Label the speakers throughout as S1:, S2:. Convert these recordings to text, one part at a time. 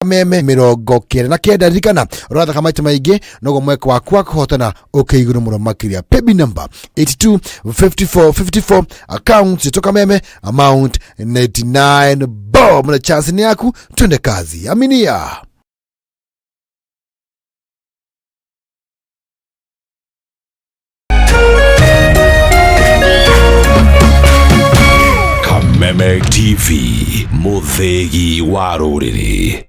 S1: Meme 99. Ririkana ũrathaka maita maingĩ noguo mweke waku wa kũhotana ũkĩ igũrũ mũno makĩria. Paybill number 82 54 54, account ĩtwo Kameme, amount 99 bob, na chance ni yaku. Twende kazi, aminia.
S2: Kameme TV, mũthĩgi wa rũrĩrĩ.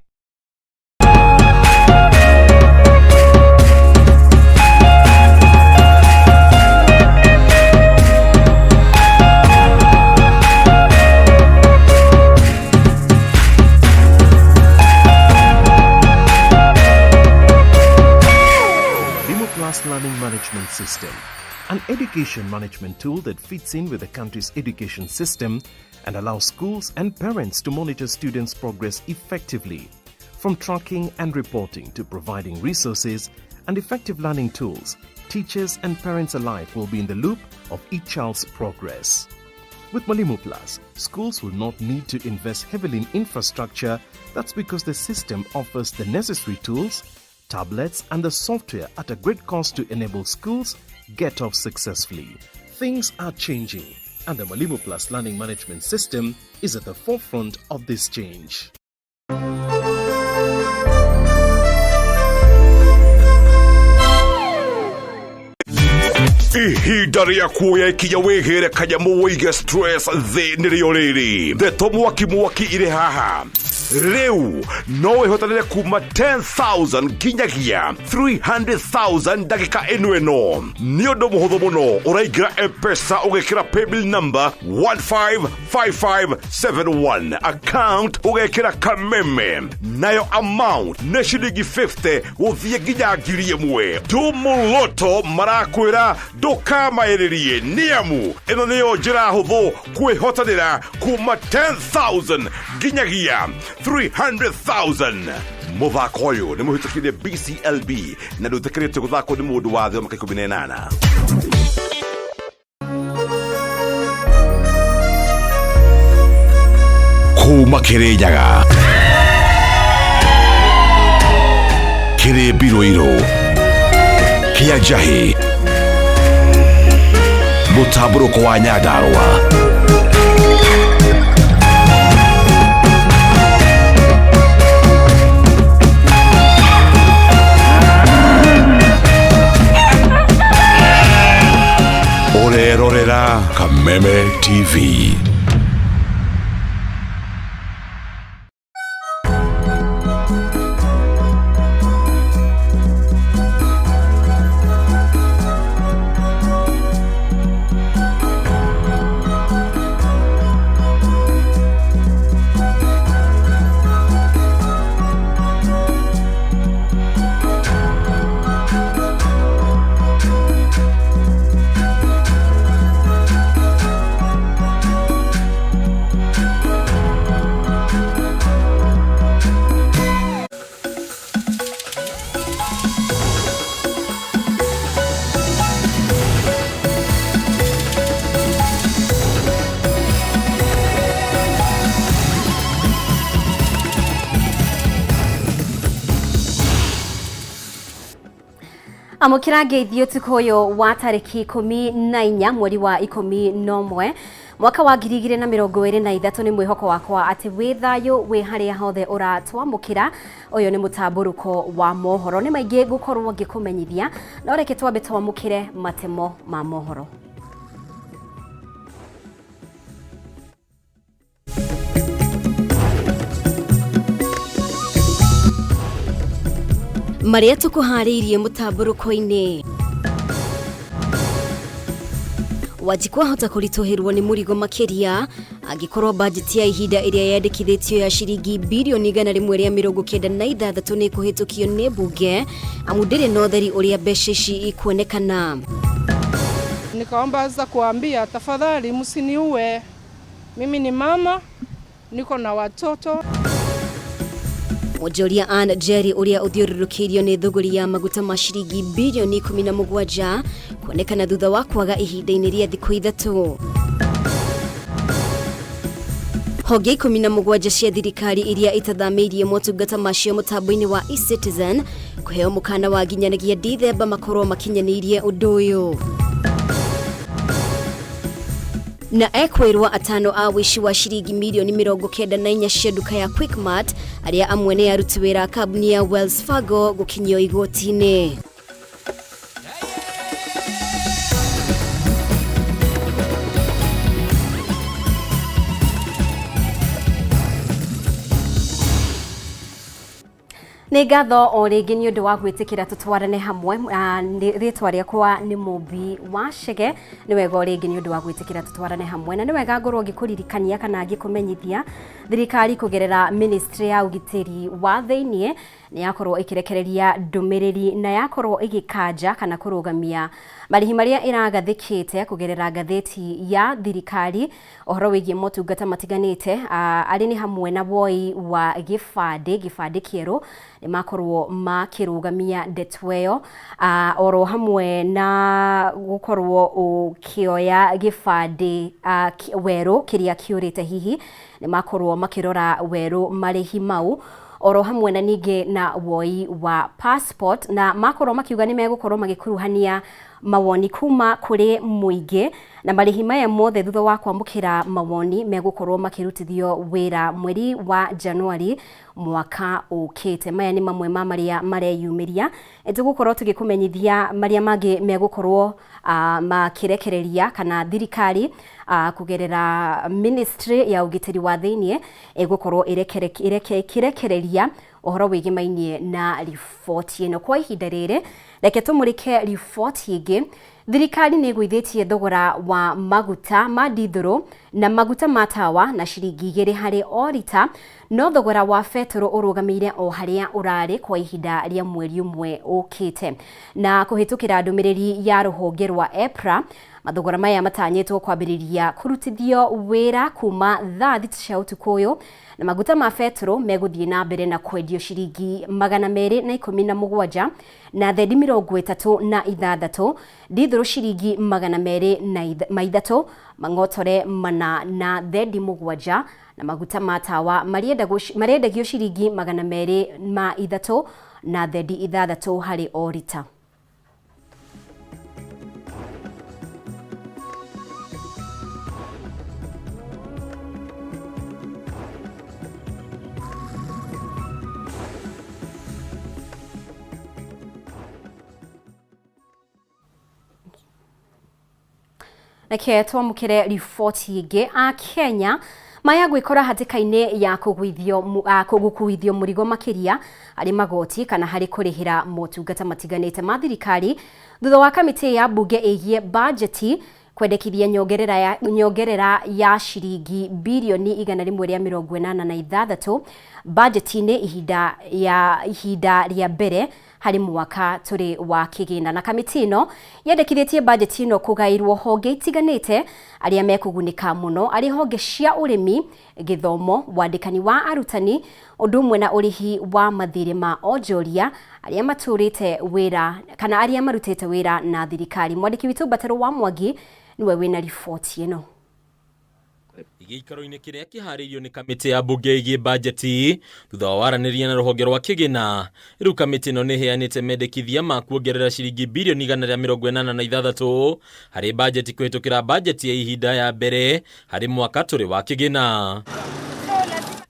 S3: Mwalimu Plus Learning Management System, an education management tool that fits in with the country's education system and allows schools and parents to monitor students' progress effectively. From tracking and reporting to providing resources and effective learning tools, teachers and parents alike will be in the loop of each child's progress. With Mwalimu Plus, schools will not need to invest heavily in infrastructure. That's because the system offers the necessary tools, tablets, and the software at a great cost to enable schools get off successfully. Things are changing, and the Mwalimu Plus Learning Management System is at the forefront of this change.
S2: Ihinda rĩa kuoya ikinya wĩgĩre kanyamũ wĩige stress thĩ nĩrĩo rĩrĩ. Ndeto mwaki mwaki irĩ haha rĩu, no wĩhotanĩre kuma 10,000 nginyagia 300,000 ndagĩka ĩno. Ĩno nĩ ũndũ mũhũthũ mũno. Ũraingĩra M-Pesa, ũgekĩra paybill number 155571, account ũgekĩra Kameme, nayo amount nĩ ciringi 50 gũthiĩ nginya 1,000. Tumuloto marakwĩra ndũkamaĩrĩrie, nĩamu ĩno nĩyo njĩra hũthũ kwĩhotanĩra kuma 10,000 nginyagia 300,000. Mũthako ũyũ nĩ mũhĩtũkire BCLB na ndũtĩkĩrĩtio gũthakwo nĩ mũndũ wa thĩ wa mĩaka 18. Kuma Kĩrĩnyaga, kĩrĩ mbirũirũ kĩa njahĩ, mũtambũrũko wa Nyandarũa. Ũrerorera Kameme TV.
S4: Amũkĩra ngeithi ũtukũ ũyũ wa tarĩki 14 mweri wa 11 mwaka wa 2023. Nĩ mwĩhoko wakwa atĩ wĩ thayũ wĩ harĩa hothe ũratwamũkĩra. Ũyũ nĩ mũtambũrũko wa mohoro, nĩ maingĩ ngũkorwo ngĩkũmenyithia, no reke twambe twamũkĩre matemo ma mohoro. Marĩa tũkũharĩirie mũtambũrũko-inĩ: Wanjikũ ahota kũritũhĩrwo nĩ mũrigo makĩria angĩkorwo bajeti ya ihinda ĩrĩa yandĩkithĩtio ya ciringi birioni 196 nĩ ĩkũhĩtũkio nĩ mbunge, amu ndĩrĩ na ũtheri ũrĩa mbeca ici ikuonekana.
S5: Nikaomba sasa kuambia, tafadhali msiniue, mimi ni mama, niko na watoto.
S4: Mwonjoria Ann Jerry ũrĩa ũthiũrũrũkĩirio nĩ thũgũri ya maguta ma ciringi birioni 17 kuonekana thutha wa kwaga ihinda-inĩ rĩa thikũ 3. Honge 17 cia thirikari iria itathamĩirie motungata macio mũtambo-inĩ wa eCitizen kũheo mũkana wa nginyanagia Dithemba makorwo makinyanĩirie ũndũ ũyũ. Na ekwĩrwo atano a wĩici wa ciringi mirioni 94 cia nduka ya Quickmart arĩa amwe nĩ aruti wĩra a kambuni ya Wells Fargo gũkinyio igoti-inĩ. Nĩ ngatho o rĩngĩ nĩ ũndũ wa gwĩtĩkĩra tũtwarane hamwe. Rĩtwa rĩakwa nĩ Mũmbi wa Chege. Nĩ wega o rĩngĩ nĩ ũndũ wa gwĩtĩkĩra tũtwarane hamwe, na nĩ wega ngorwo ngĩkũririkania kana ngĩkũmenyithia thirikari kũgerera ministry ya ũgitĩri wa thĩiniĩ nĩ yakorwo ĩkĩrekereria ndũmĩrĩri na yakorwo ĩgĩkanja kana kũrũgamia marĩhi marĩa ĩragathĩkĩte kũgerera ngathĩti ya thirikari ũhoro wĩgiĩ motungata matiganĩte, arĩ nĩ hamwe na woi wa gĩbandĩ gĩbandĩ kĩerũ. Nĩ makorwo makĩrũgamia ndeto ĩyo, oro hamwe na gũkorwo ũkĩoya gĩbandĩ werũ kĩrĩa kĩũrĩte. Hihi nĩ makorwo makĩrora werũ marĩhi mau, oro hamwe na ningĩ na woi wa passport, na makorwo makiuga nĩ megũkorwo magĩkuruhania mawoni kuma kũrĩ mũingĩ, na marĩhi maya mothe thutha wa kwamũkĩra mawoni megũkorwo makĩrutithio wĩra mweri wa Januari mwaka ũkĩte. Maya nĩ mamwe ma marĩa mareyumĩria. Tũgũkorwo tũgĩkũmenyithia marĩa mangĩ megũkorwo makĩrekereria kana thirikari kũgerera ministry ya ũgitĩri wa thĩiniĩ ĩgũkorwo ĩkĩrekereria ũhoro wĩgĩmainie na riboti ĩno. Kwa ihinda rĩrĩ, reke tũmũrĩke riboti ĩngĩ. Thirikari nĩ ĩgũithĩtie thogora wa maguta ma ndithũrũ na maguta ma tawa na ciringi 2 harĩ o rita, no thogora wa betũrũ ũrũgamĩire o harĩa ũrarĩ kwa ihinda rĩa mweri ũmwe ũkĩte. Na kũhĩtũkĩra ndũmĩrĩri ya rũhonge rwa EPRA, mathogora maya matanyĩtwo kwambĩrĩria kũrutithio wĩra kuma thaa 6 cia ũtukũ ũyũ, na maguta ma betũrũ megũthiĩ na mbere na kwendio ciringi 217 na thendi 36, ndithũrũ ciringi 203, mang'otore 4 na thendi 7, na maguta ma tawa marendagio ciringi 203 na thendi 6 harĩ o rita. Reke twamũkĩre riboti ĩngĩ. A Kenya maya gwĩkora hatĩka-inĩ ya kũguithio mũrigo makĩria harĩ magoti kana harĩ kũrĩhĩra motungata matiganĩte ma thirikari thutha wa kamĩtĩ ya mbunge ĩgiĩ bajeti kwendekithia nyongerera ya ciringi birioni 186 bajeti-inĩ ihinda rĩa mbere harĩ mwaka tũrĩ wa kĩgĩna. Na kamĩtĩ ĩno yendekithĩtie bajeti ĩno kũgaĩrwo honge itiganĩte, arĩa mekũgunĩka mũno arĩ honge cia ũrĩmi, gĩthomo, wandĩkani wa arutani, ũndũ ũmwe na ũrĩhi wa mathirĩ ma onjoria arĩa matũrĩte wĩra kana arĩa marutĩte wĩra na thirikari. Mwandĩki witũ Mbatero wa Mwangi nĩwe wĩna riboti ĩno.
S6: Gĩikaro-inĩ kĩrĩa kĩharĩirio nĩ kamĩtĩ ya mbunge ĩgiĩ bajeti thutha wa waranĩria na rũhonge rwa kĩgĩna, rĩu kamĩtĩ ĩno nĩ ĩheanĩte mendekithia ma kuongerera ciringi birioni 186 harĩ bajeti kũhĩtũkĩra bajeti ya ihinda ya mbere harĩ mwaka tũrĩ wa kĩgĩna.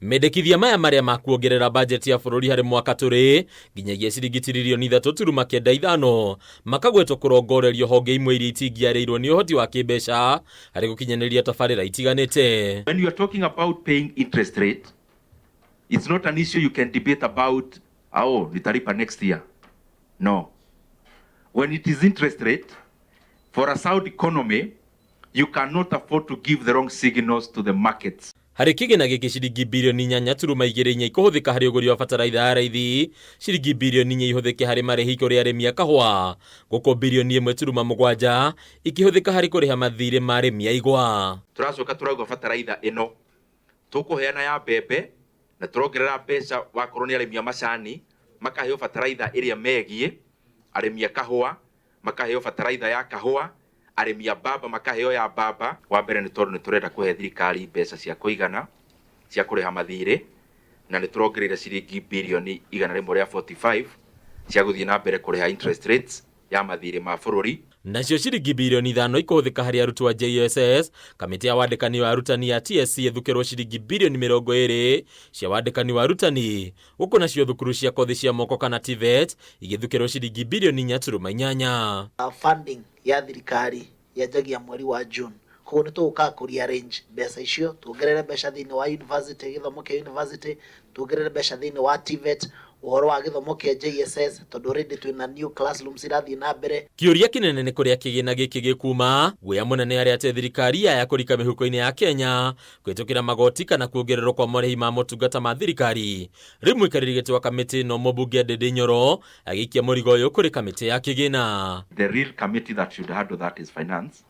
S6: Mendekithia maya marĩa ma kuongerera bajeti ya bũrũri harĩ mwaka tũrĩ nginyagia ciringi tiririoni 3.95 makagwetwo kũrongorerio honge imwe iria itingĩarĩirwo nĩ ũhoti wa kĩmbeca harĩ gũkinyanĩria tabarĩra itiganĩte.
S7: When you are talking about paying interest rate, it's not an issue you can debate about, "Oh, nitalipa next year." No. When it is interest rate, for a sound economy, you cannot afford to give the wrong signals to the markets.
S6: Harĩ kĩgĩna gĩkĩ, ciringi birioni 8.24 ikũhũthĩka harĩ ũgũri wa bataraitha ya raithi, ciringi birioni 4 ihũthĩke harĩ marĩhi kũrĩ arĩmi a kahũa, gũkũ birioni 1.7 ikĩhũthĩka harĩ kũrĩha mathirĩ ma arĩmi a igwa.
S7: Tũracoka tũrauga bataraitha ĩno tũkũheana ya mbembe na tũrongerera mbeca wakorwo nĩ arĩmi a macani makaheo bataraitha ĩrĩa megiĩ, arĩmi a kahũa makaheo bataraitha ya kahũa, arĩmi a mbamba makaheo ya mbamba. Wa mbere nĩ tondũ nĩ tũrenda kũhe thirikari mbeca cia kũigana. Cia kũrĩha mathirĩ, na nĩ tũrongereire ciringi birioni 145 cia gũthiĩ na mbere kũrĩha interest rates ya mathirĩ ma bũrũri.
S6: Nacio ciringi birioni 5 ikũhũthĩka harĩ arutwo a JSS. Kamĩtĩ ya wandĩkani wa arutani ya TSC ĩthukĩrwo ciringi birioni 20 cia wandĩkani wa arutani, gũkũ nacio thukuru cia kothi cia moko kana TVET igĩthukĩrwo ciringi birioni 4.8.
S8: Funding ya thirikari yanjagia mweri wa June, koguo nĩ tũgũkaga kũ rearrange mbeca icio, tuongerere mbeca thĩinĩ wa university, gĩthomo kĩa university, tuongerere mbeca thĩinĩ wa TVET, ũhoro wa gĩthomo kĩa JSS, tondũ already twĩna new classrooms irathiĩ na mbere.
S6: Kĩũria kĩnene nĩ kũrĩa kĩgĩna gĩkĩ gĩkuma, guoya mũnene arĩa atĩ thirikari yaya kũrika mĩhuko-inĩ ya Kenya kũhĩtũkĩra magoti kana kuongererwo kwa marĩhi ma motungata ma thirikari. Rĩu mũikarĩri gĩtĩ wa kamĩtĩ ĩno, mũmbunge Ndindi Nyoro, agĩikia mũrigo ũyũ kũrĩ kamĩtĩ ya kĩgĩna.
S7: The real committee that should handle that is finance,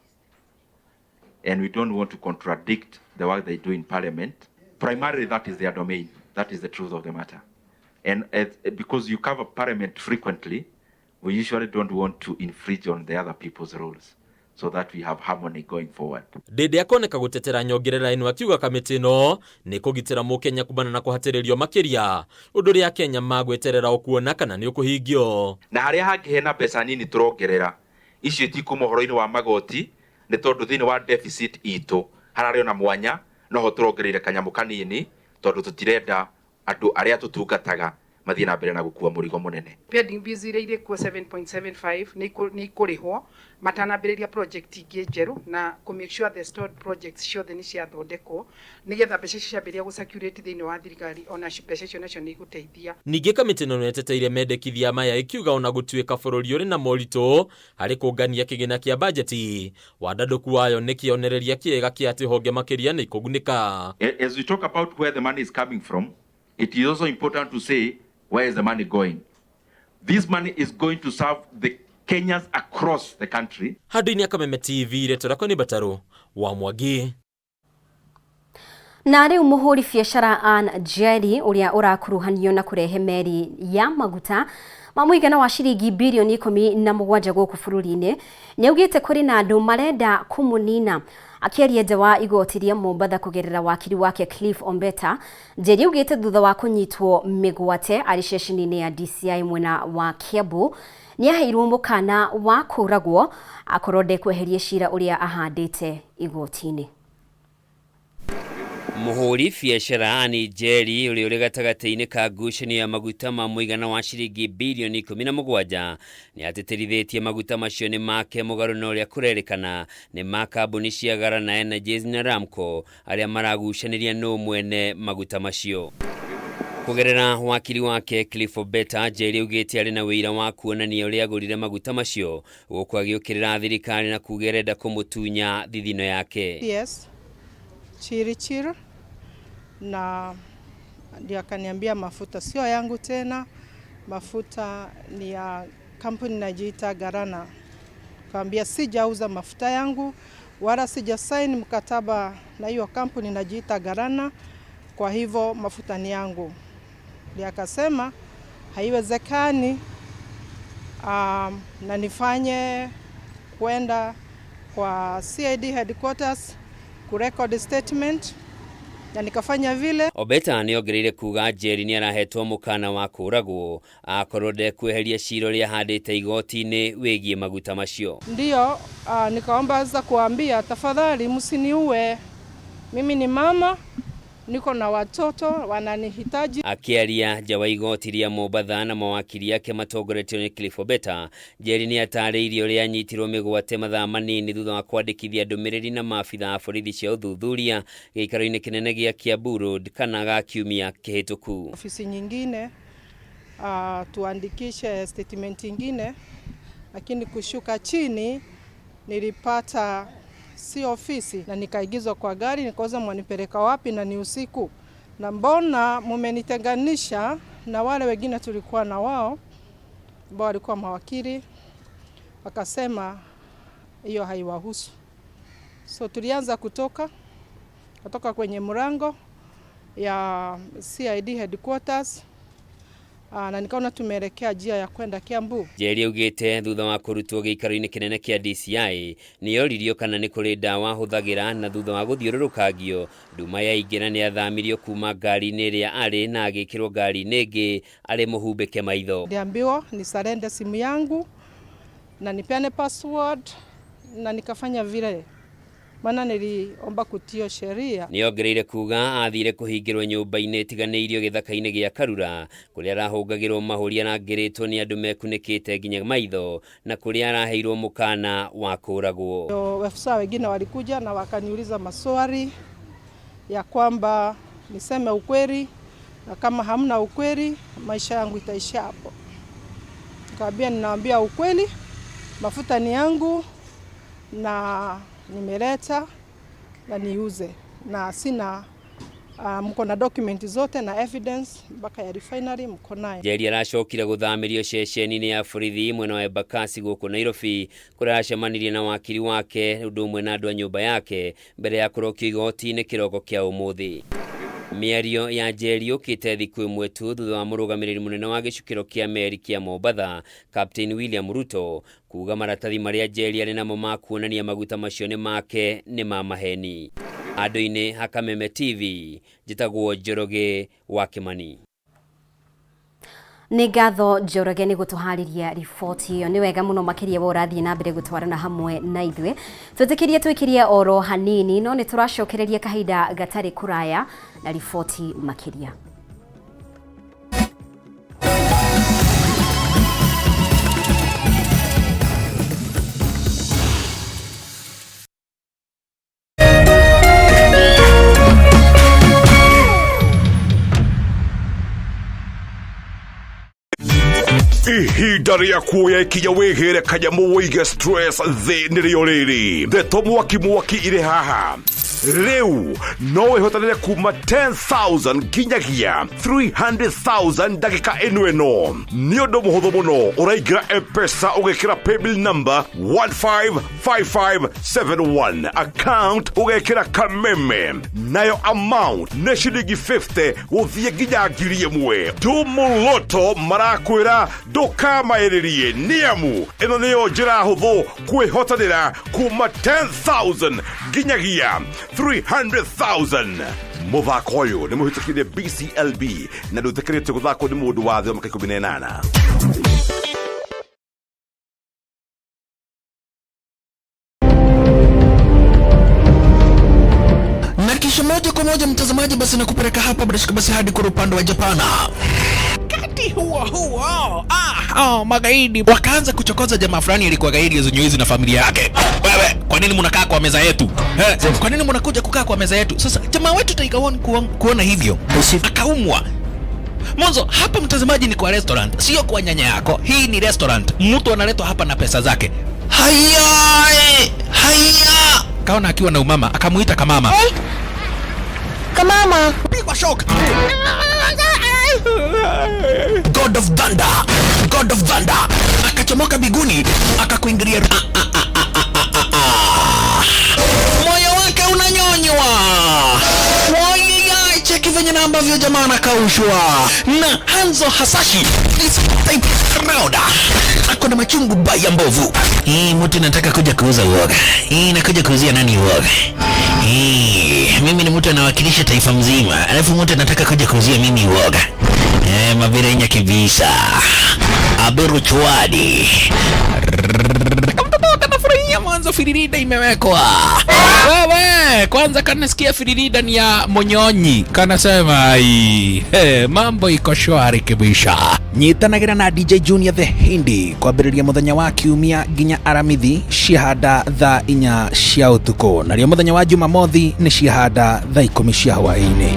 S7: and we don't want to contradict the work they do in parliament. Primarily that is their domain. That is the truth of the matter. And because you cover parliament frequently, we usually don't want to infringe on the other people's rules so that we have harmony going forward.
S6: Ndindi akoneka gũtetera nyongerera ĩno, akiuga kamĩtĩ ĩno nĩ kũgitĩra mũkenya kumana na kũhatĩrĩrio makĩria, ũndũ ũrĩa Kenya magweterera okuona kana nĩ ũkũhingio.
S7: Na harĩa hangĩ hena mbeca nini tũrongerera, icio itikuma ũhoro-inĩ wa magoti, nĩ tondũ thĩinĩ wa deficit itũ hararĩ ona mwanya noho tũrongereire kanyamũ kanini, tondũ tũtirenda andũ arĩa tũtungataga mathiĩ na mbere na gũkua mũrigo mũnene.
S5: Pending bills iria irĩ kuo 7.75 nĩ ikũrĩhwo matanambĩrĩria project ingĩ njerũ, na kũ make sure the stored projects ciothe nĩ ciathondekwo, nĩgetha mbeca icio ciambĩrĩria gũ circulate thĩinĩ wa thirikari, ona mbeca icio nacio nĩ igũteithia.
S6: Ningĩ kamĩtĩ ĩno nĩĩteteire mendekithia maya, ĩkiuga ona gũtuĩka bũrũri ũrĩ na moritũ harĩ kũngania kĩgĩna kĩa bajeti, wandandũku wayo nĩ kĩonereria kĩega kĩa atĩ honge makĩria nĩ ikũgunĩka.
S7: As we talk about where the money is coming from, it is also important to say where is the money going. This money is going to serve the Kenyans across the country.
S6: Handũ-inĩ Kameme TV, rĩtwa rĩakwa nĩ Batarũ wa Mwangi.
S4: Na rĩu mũhũri biacara Ann Njeri, ũrĩa ũrakuruhanio na kũrehe meri ya maguta ma mũigana wa ciringi birioni 17 gũkũ bũrũri-inĩ, nĩaugĩte kũrĩ na andũ marenda kũmũnina. Akĩaria nja wa igoti rĩa Mombatha kũgerera wakiri wake Cliff Ombeta, Njeri augĩte thutha wa kũnyitwo mĩgwate arĩ ceceni-inĩ ya DCI mwena wa Kiambu, nĩaheirwo mũkana wa kũragwo akorwo ndekweheria cira ũrĩa ahandĩte igoti-inĩ.
S9: Mũhũri biacara Ann Njeri, ũrĩa ũrĩ gatagatĩ-inĩ ka ngucanio ya maguta ma mũigana wa ciringi birioni 17, nĩ atĩtĩrithĩtie maguta macio nĩ make, mũgarũ na ũrĩa kũrerĩkana nĩ ma kambuni cia Garana Energies na Ramco, arĩa maragucanĩria nũ mwene maguta macio. Kũgerera wakiri wake Cliff Ombeta, Njeri augĩte arĩ na wĩira wa kuonania ũrĩa agũrire maguta macio, gũkũ agĩũkĩrĩra thirikari na kuga ĩrenda kũmũtunya thithino yake.
S5: Yes, Chirichir, na ndio akaniambia mafuta sio yangu tena, mafuta ni ya kampuni inajiita Garana. Kaambia sijauza mafuta yangu wala sija sign mkataba na hiyo kampuni inajiita Garana, kwa hivyo mafuta ni yangu. Ndio akasema haiwezekani, na nifanye kwenda kwa CID headquarters kurecord statement, na nikafanya vile.
S9: Ombeta nĩ ongereire kuga Njeri nĩ arahetwo mũkana wa kũragwo akorwo ndekweheria cira ũrĩa ahandĩte igoti-inĩ wĩgiĩ maguta macio.
S5: Ndio nikaomba sasa kuambia tafadhali msiniue, mimi ni mama, niko na watoto wananihitaji.
S9: Akĩaria nja wa igoti rĩa Mombatha na mawakiri ake matongoretio nĩ Cliff Ombeta, Njeri nĩ atarĩirie ũrĩa anyitirwo mĩgwate mathaa manini thutha wa kwandĩkithia ndũmĩrĩri na maabitha a borithi cia ũthuthuria gĩikaro-inĩ kĩnene gĩa Kiambu Road kana ga kiumia kĩhĩtũku.
S5: Ofisi nyingine tuandikishe statement ingine, lakini kushuka chini nilipata si ofisi na nikaingizwa kwa gari, nikauza mwanipeleka wapi na ni usiku, na mbona mumenitenganisha na wale wengine tulikuwa na wao ambao walikuwa mawakili? Wakasema hiyo haiwahusu. So tulianza kutoka kwenye mlango ya CID headquarters. Na nikaona tumeelekea njia ya kwenda Kiambu.
S9: Njeri augĩte thutha wa kũrutwo gĩikaro-inĩ kĩnene kĩa DCI nĩoririo kana nĩ kũrĩ ndawa ahũthagĩra na thutha wa gũthiũrũrũkangio nduma yaingĩra nĩ athamirio kuma ngari-inĩ ĩrĩa arĩ na agĩkĩrwo ngari-inĩ ĩngĩ arĩ mũhumbĩke maitho.
S5: Niliambiwa nisarende simu yangu na nipeane password na nikafanya vile, maana niliomba kutio sheria.
S9: Nĩongereire kuga athire kũhingĩrwo nyũmba-inĩ ĩtiganĩirio gĩthaka-inĩ gĩa Karura kũrĩa arahũngagĩrwo mahũri arangĩrĩtwo nĩ andũ mekunĩkĩte nginya maitho na kũrĩa araheirwo mũkana wa kũragwo.
S5: Afisa wengine walikuja na wakaniuliza maswali ya kwamba niseme ukweli na kama hamna ukweli maisha yangu itaishia hapo. Nikamwambia ninawaambia ukweli, mafuta ni yangu na nimeleta na niuze na sina mko na document zote na evidence mpaka ya refinery mko nayo.
S9: Njeri aracokire gũthamĩrio ceceni-inĩ ya borithi mwena wa Embakasi gũkũ Nairobi kũrĩa aracemanirie na wakiri wake ũndũ ũmwe na andũ a nyũmba yake mbere ya kũrokio igoti-inĩ kĩroko kĩa ũmũthĩ. Mĩario ya Njeri yũkĩte thikũ ĩmwe tu thutha wa mũrũgamĩrĩri mũnene wa gĩcukĩro kĩa meri kĩa Mombatha Captain William Ruto kuga maratathi marĩa Njeri arĩ namo ma kuonania maguta macio nĩ make nĩ ma maheni. Andũ-inĩ ha Kameme TV, njĩtagwo Njoroge wa Kĩmani.
S4: Nĩ ngatho Njoroge nĩ gũtũharĩria riboti ĩyo. Nĩ wega mũno makĩria we ũrathiĩ na mbere gũtwarana hamwe na ithuĩ. Twĩtĩkĩrie twĩkĩrie oro hanini no nĩ tũracokereria kahinda gatarĩ kũraya na riboti makĩria.
S2: Ihinda rĩa kuoya ikinya wĩhĩre kanyamũ wĩige stress thĩ nĩrĩo rĩrĩ ndeto mwaki mwaki irĩ haha rĩu no wĩhotanĩre kuma 10,000 nginyagia 300,000 ndagĩka ĩno ĩno nĩ ũndũ mũhũthũ mũno ũraingĩra M-Pesa ũgekĩra paybill number 155571 account ũgekĩra Kameme nayo amount nĩ ciringi 50 gũthiĩ nginya 1,000. Tumuloto marakwĩra ndũkamaĩrĩrie nĩamu ĩno nĩyo njĩra hũthũ kwĩhotanĩra kuma 10,000 nginyagia 300,000. Mũthako ũyũ nĩ mũhĩtũkire BCLB na ndũĩtĩkĩrĩtio gũthakwo nĩ mũndũ wa thĩ wa mĩaka 18.
S10: Na kisha moja kwa moja mtazamaji, basi nakupeleka hapa bila shaka basi hadi kwa upande wa Japana. Wakati huo huo, magaidi wakaanza kuchokoza jamaa fulani alikuwa gaidi zenye na familia yake. Wewe, kwa nini mnakaa kwa meza yetu? Kwa nini mnakuja kukaa kwa meza yetu? Sasa jamaa wetu Tiger One kuona hivyo akaumwa. Mwanzo hapa mtazamaji ni kwa restaurant, sio kwa nyanya yako. Hii ni restaurant. Mtu analetwa hapa na pesa zake. Haya, haya. Kaona akiwa na umama, akamuita kamama. Hey. Kamama. Pigwa shock. God of Thunder, God of Thunder. Akachomoka biguni, akakuingilia. Moyo wake unanyonywa. Wai, cheki venye na ambavyo jamaa anakaushwa. Na Hanzo Hasashi is type round. Ako na machungu baya mbovu. Hii mtu nataka kuja kuuza uoga. Hii nakuja kuuzia nani uoga? Hii mimi ni mtu anawakilisha taifa mzima. Alafu mtu anataka kuja kuuzia mimi uoga. Mabirenya kibisa. Aberu chwadi. Kamtoto kanafurahia mwanzo firirida imewekwa. Wewe, kwanza kanasikia firirida ni ya Monyonyi. Kanasema ai, mambo iko shwari kibisha. Nyitanagira na DJ Junior the Hindi kwambĩrĩria mũthenya wa kiumia nginya Aramithi ciahanda thaa 4 cia ũtukũ, narĩo mũthenya wa Jumamothi nĩ ciahanda thaa 10 cia hwaĩ-inĩ.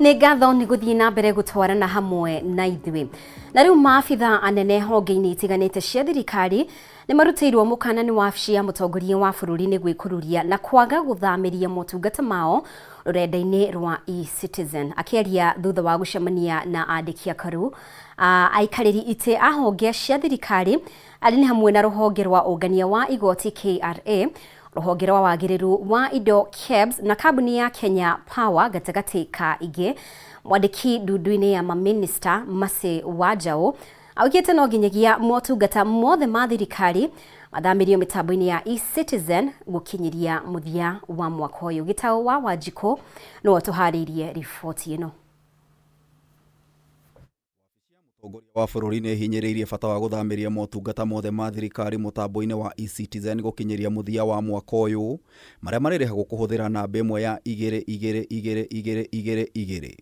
S4: Nĩ ngatho nĩ gũthiĩ na mbere gũtwarana hamwe na ithuĩ. Na rĩu maabitha anene honge-inĩ itiganĩte cia thirikari nĩ marutĩirwo mũkana nĩ wabici ya mũtongoria wa bũrũri nĩ gwĩkururia na kwaga gũthamĩria motungata mao rũrenda-inĩ rwa eCitizen. Akĩaria thutha wa gũcemania na andĩki akaru aikarĩri itĩ a honge cia thirikari arĩ nĩ hamwe na rũhonge rwa ũngania wa igoti KRA, rũhonge rwa wagĩrĩru wa indo KEBS na kambuni ya Kenya Power gatagatĩ ka ingĩ. Mwandĩki ndundu-inĩ ya maminista Mercy Wanjaũ augĩte no nginyagia motungata mothe ma thirikari mathamĩrio mĩtambo-inĩ ya eCitizen gũkinyĩria mũthia wa mwaka ũyũ. Gĩtaũ wa Wanjikũ nĩwe ũtũharĩirie riboti ĩno.
S11: Mũtongoria wa bũrũri nĩ hinyĩrĩirie bata wa gũthamĩria motungata mothe ma thirikari mũtambo-inĩ wa eCitizen gũkinyĩria mũthia wa mwaka ũyũ, marĩa marĩrĩhagwo kũhũthĩra namba ĩmwe ya 2 2 2 2 2 2.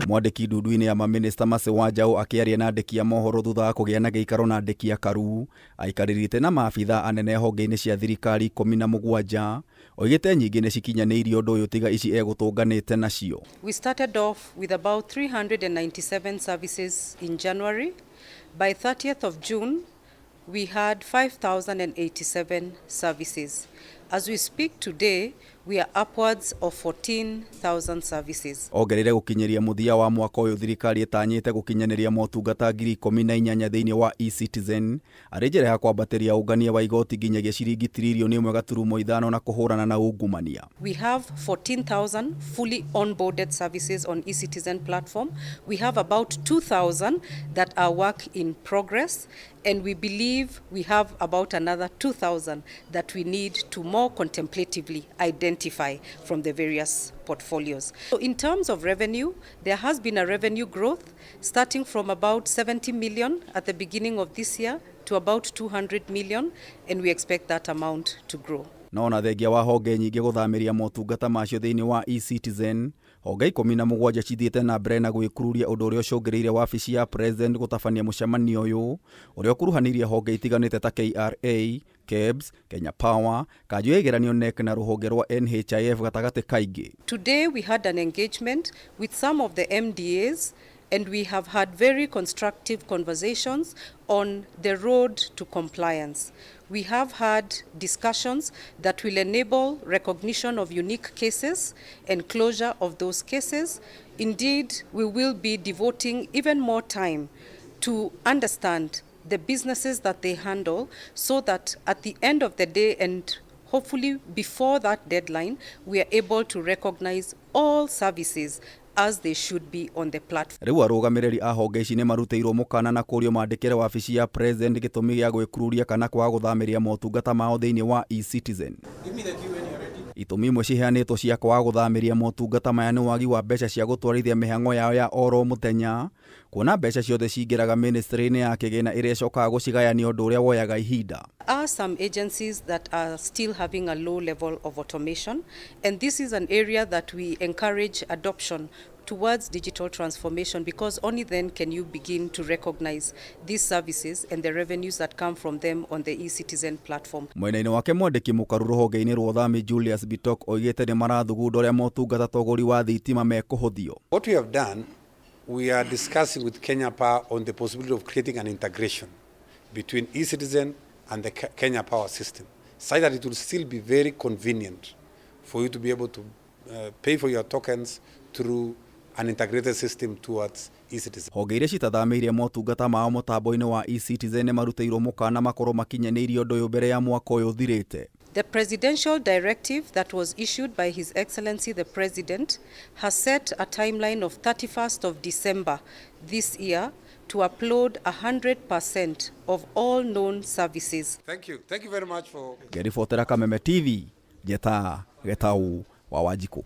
S11: Mwandĩki ndundu-inĩ ya maminista Mercy Wanjaũ akĩaria na andĩki a mohoro thutha wa kũgĩa na gĩikaro na andĩki akaru aikarĩrĩte na maabitha anene honge-inĩ cia thirikari 17, oigĩte nyingĩ nĩ cikinyanĩirie ũndũ ũyũ tiga ici egũtũnganĩte nacio.
S12: We started off with about 397 services in January. By 30th of June, we had 5,087 services. As we speak today, we are upwards of 14,000 services.
S11: Ongereire gũkinyĩria mũthia wa mwaka ũyũ thirikari ĩtanyĩte gũkinyanĩria motungata 18,000 thĩinĩ wa eCitizen arĩ njĩra ya kwambatĩria ũngania wa igoti nginyagia ciringi tiririoni 1.5 na kũhũrana na ungumania.
S12: We have 14,000 fully onboarded services on eCitizen platform. We have about 2,000 that are work in progress, and we believe we have about another 2,000 that we need to more contemplatively identify from the various portfolios. So in terms of revenue, there has been a revenue growth starting from about 70 million at the beginning of this year to about 200 million, and we expect that amount to grow.
S11: No ona thengia wa honge nyingĩ gũthamĩria motungata macio thĩinĩ wa eCitizen, honge 17 cithiĩte na mbere na gwĩkururia, ũndũ ũrĩa ũcũngĩrĩirie wabici ya president gũtabania mũcemanio ũyũ ũrĩa ũkuruhanirie honge itiganĩte ta KRA, KEBS, Kenya Power, kanjũ ya igeranio KNEC na rũhonge rwa NHIF gatagatĩ kaingĩ.
S12: Today we had an engagement with some of the MDAs, and we have had very constructive conversations on the road to compliance. We have had discussions that will enable recognition of unique cases and closure of those cases. Indeed, we will be devoting even more time to understand the businesses that they handle so that at the end of the day, and hopefully before that deadline, we are able to recognize all services as they should be on the platform.
S11: Rĩu arũgamĩrĩri a honge ici nĩ marutĩirwo mũkana na kũrio mandĩkĩre wabici ya president gĩtũmi gĩa gwĩkururia kana kwaga gũthamĩria motungata mao thĩinĩ wa eCitizen. Itũmi imwe ciheanĩtwo cia kwaga gũthamĩria motungata maya nĩ wagi wa mbeca cia gũtwarithia mĩhang'o yao ya oro mũthenya, kuona mbeca ciothe cingĩraga ministry-inĩ ya kĩgĩna ĩrĩa ĩcokaga gũcigayania, ũndũ ũrĩa woyaga ihinda.
S12: Are some agencies that are still having a low level of automation, and this is an area that we encourage adoption towards digital transformation, because only then can you begin to recognize these services and the revenues that come from them on the eCitizen platform.
S11: Mwena-inĩ wake, mwandĩki mũkaru rũhonge-inĩ rwa ũthami Julius Bitok oigĩte nĩ marathugunda ũrĩa motungata ta ũgũri wa thitima mekũhũthio.
S13: What we have done, we are discussing with Kenya Power on the possibility of creating an integration between eCitizen and the Kenya Power system, such that it will still be very convenient for you to be able to pay for your tokens through an integrated system towards eCitizen.
S11: Honge iria citathamĩirie motungata mao mũtambo-inĩ wa eCitizen nĩ marutĩirwo mũkana makorwo makinyanĩirie ũndũ ũyũ mbere ya mwaka ũyũ ũthirĩte.
S12: The presidential directive that was issued by His Excellency the President has set a timeline of 31st of December this year to upload 100% of all known services.
S13: Thank you. Thank you very much for
S11: Ngĩribotera Kameme TV, Njeta Getau wa Wanjikũ.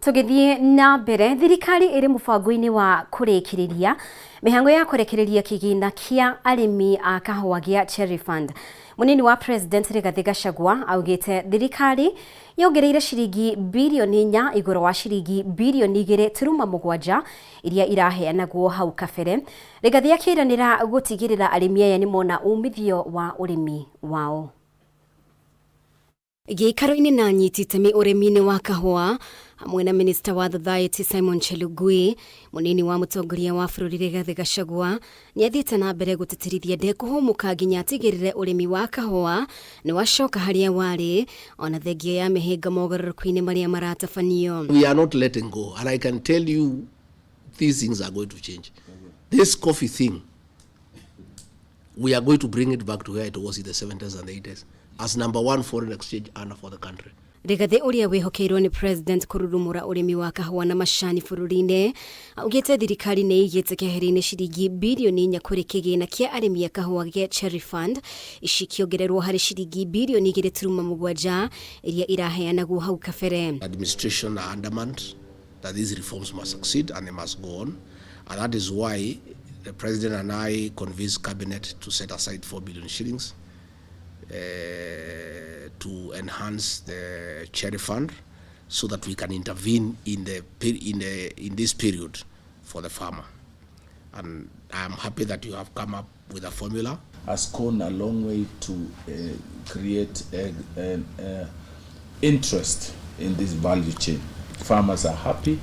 S4: Tũgĩthiĩ na mbere, thirikari ĩrĩ mũbango-inĩ wa kũrĩkĩrĩria mĩhango ya kũrekereria kĩgĩna kĩa arĩmi a kahũa gĩa Cherry Fund. Mũnini wa President Rigathĩ Gachagua augĩte thirikari yongereire ciringi birioni 4 igũrũ wa ciringi birioni 2.7 iria iraheanagwo hau kabere. Rigathĩ akĩranĩra gũtigĩrĩra arĩmi aya nĩ mona umithio wa ũrĩmi wao. Gĩikaro-inĩ na anyiti itemi ũrĩmi-inĩ wa kahũa. Hamwe na minista wa Society Simon Chelugui, munini wa mutongoria wa bũrũri Rigathĩ Gachagua nĩ athiĩte na mbere gũtĩtĩrithia ndekũhũmũka nginya atigĩrĩre ũrĩmi wa kahũa nĩ wacoka harĩa warĩ ona thengia ya mĩhĩnga mogarũrũku-inĩ marĩa maratabanio.
S14: We are not letting go, and I can tell you these things are going to change. This coffee thing, we are going to bring it back to where it was in the 70s and the 80s as number one foreign exchange earner for the country.
S4: Rigathĩ ũrĩa wĩhokeirwo nĩ president kũrurumũra ũrĩmi wa kahũa na macani bũrũri-inĩ augĩte thirikari nĩ ĩigĩte keheri-inĩ ciringi birioni 4 kũrĩ kĩgĩna kĩa arĩmi a kahũa gĩa Cherry Fund, ici ikĩongererwo harĩ ciringi birioni 2.7 iria iraheanagwo hau kabere.
S14: Administration are adamant that these reforms must succeed and they must go on, and that is why the president and I convinced cabinet to set aside 4 billion shillings to enhance the Cherry Fund so that we can intervene in the in the in this period for the farmer. And I am happy that you have come up with a formula.
S15: Has gone a long way to create an interest in this value chain. Farmers are happy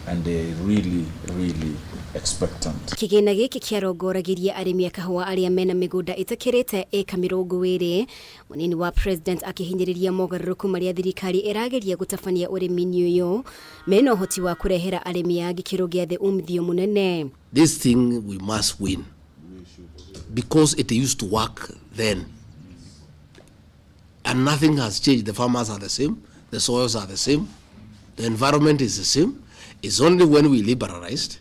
S15: and they really, really expectant.
S4: Kĩgĩna gĩkĩ kĩarongoragiria arĩmi a kahũa arĩa mena mĩgũnda ĩtakĩrĩte ĩka 20. Mũnini wa president akĩhinyĩrĩria mogarũrũku marĩa thirikari ĩrageria gũtabania ũrĩmi-inĩ ũyũ mena ũhoti wa kũrehera arĩmi a gĩkĩro gĩa thĩ umithio mũnene.
S14: This thing we must win because it used to work then and nothing has changed. The farmers are the same, the soils are the same, the environment is the same. It's only when we liberalized,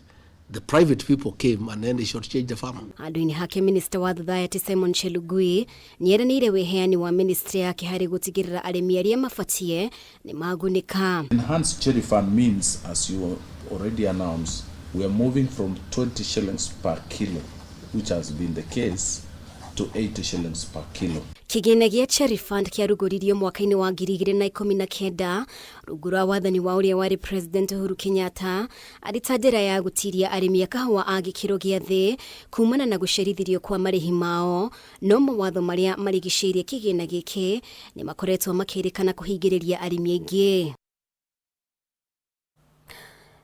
S14: the private people came and then they shortchanged the farmer.
S4: Handũ-inĩ hake minista wa Society Simon Chelugui nĩeranĩire wĩheani wa ministry yake harĩ gũtigĩrĩra arĩmi arĩa mabatie nĩ magunĩka.
S15: Enhanced Cherry Fund means, as you already announced, we are moving from 20 shillings per kilo, which has been the case, to 80 shillings per kilo.
S4: Kĩgĩna gĩa Cherry Fund kĩarugũririo mwaka-inĩ wa 2019 rungu rwa wathani wa ũrĩa warĩ President Uhuru Kenyatta arĩ ta njĩra ya gũtiria arĩmi a kahũa a gĩkĩro gĩa thĩ kumana na gũcerithĩrio kwa marĩhi mao, no mawatho marĩa marigicĩirie kĩgĩna gĩkĩ nĩ makoretwo makĩrĩkana kũhingĩrĩria arĩmi aingĩ.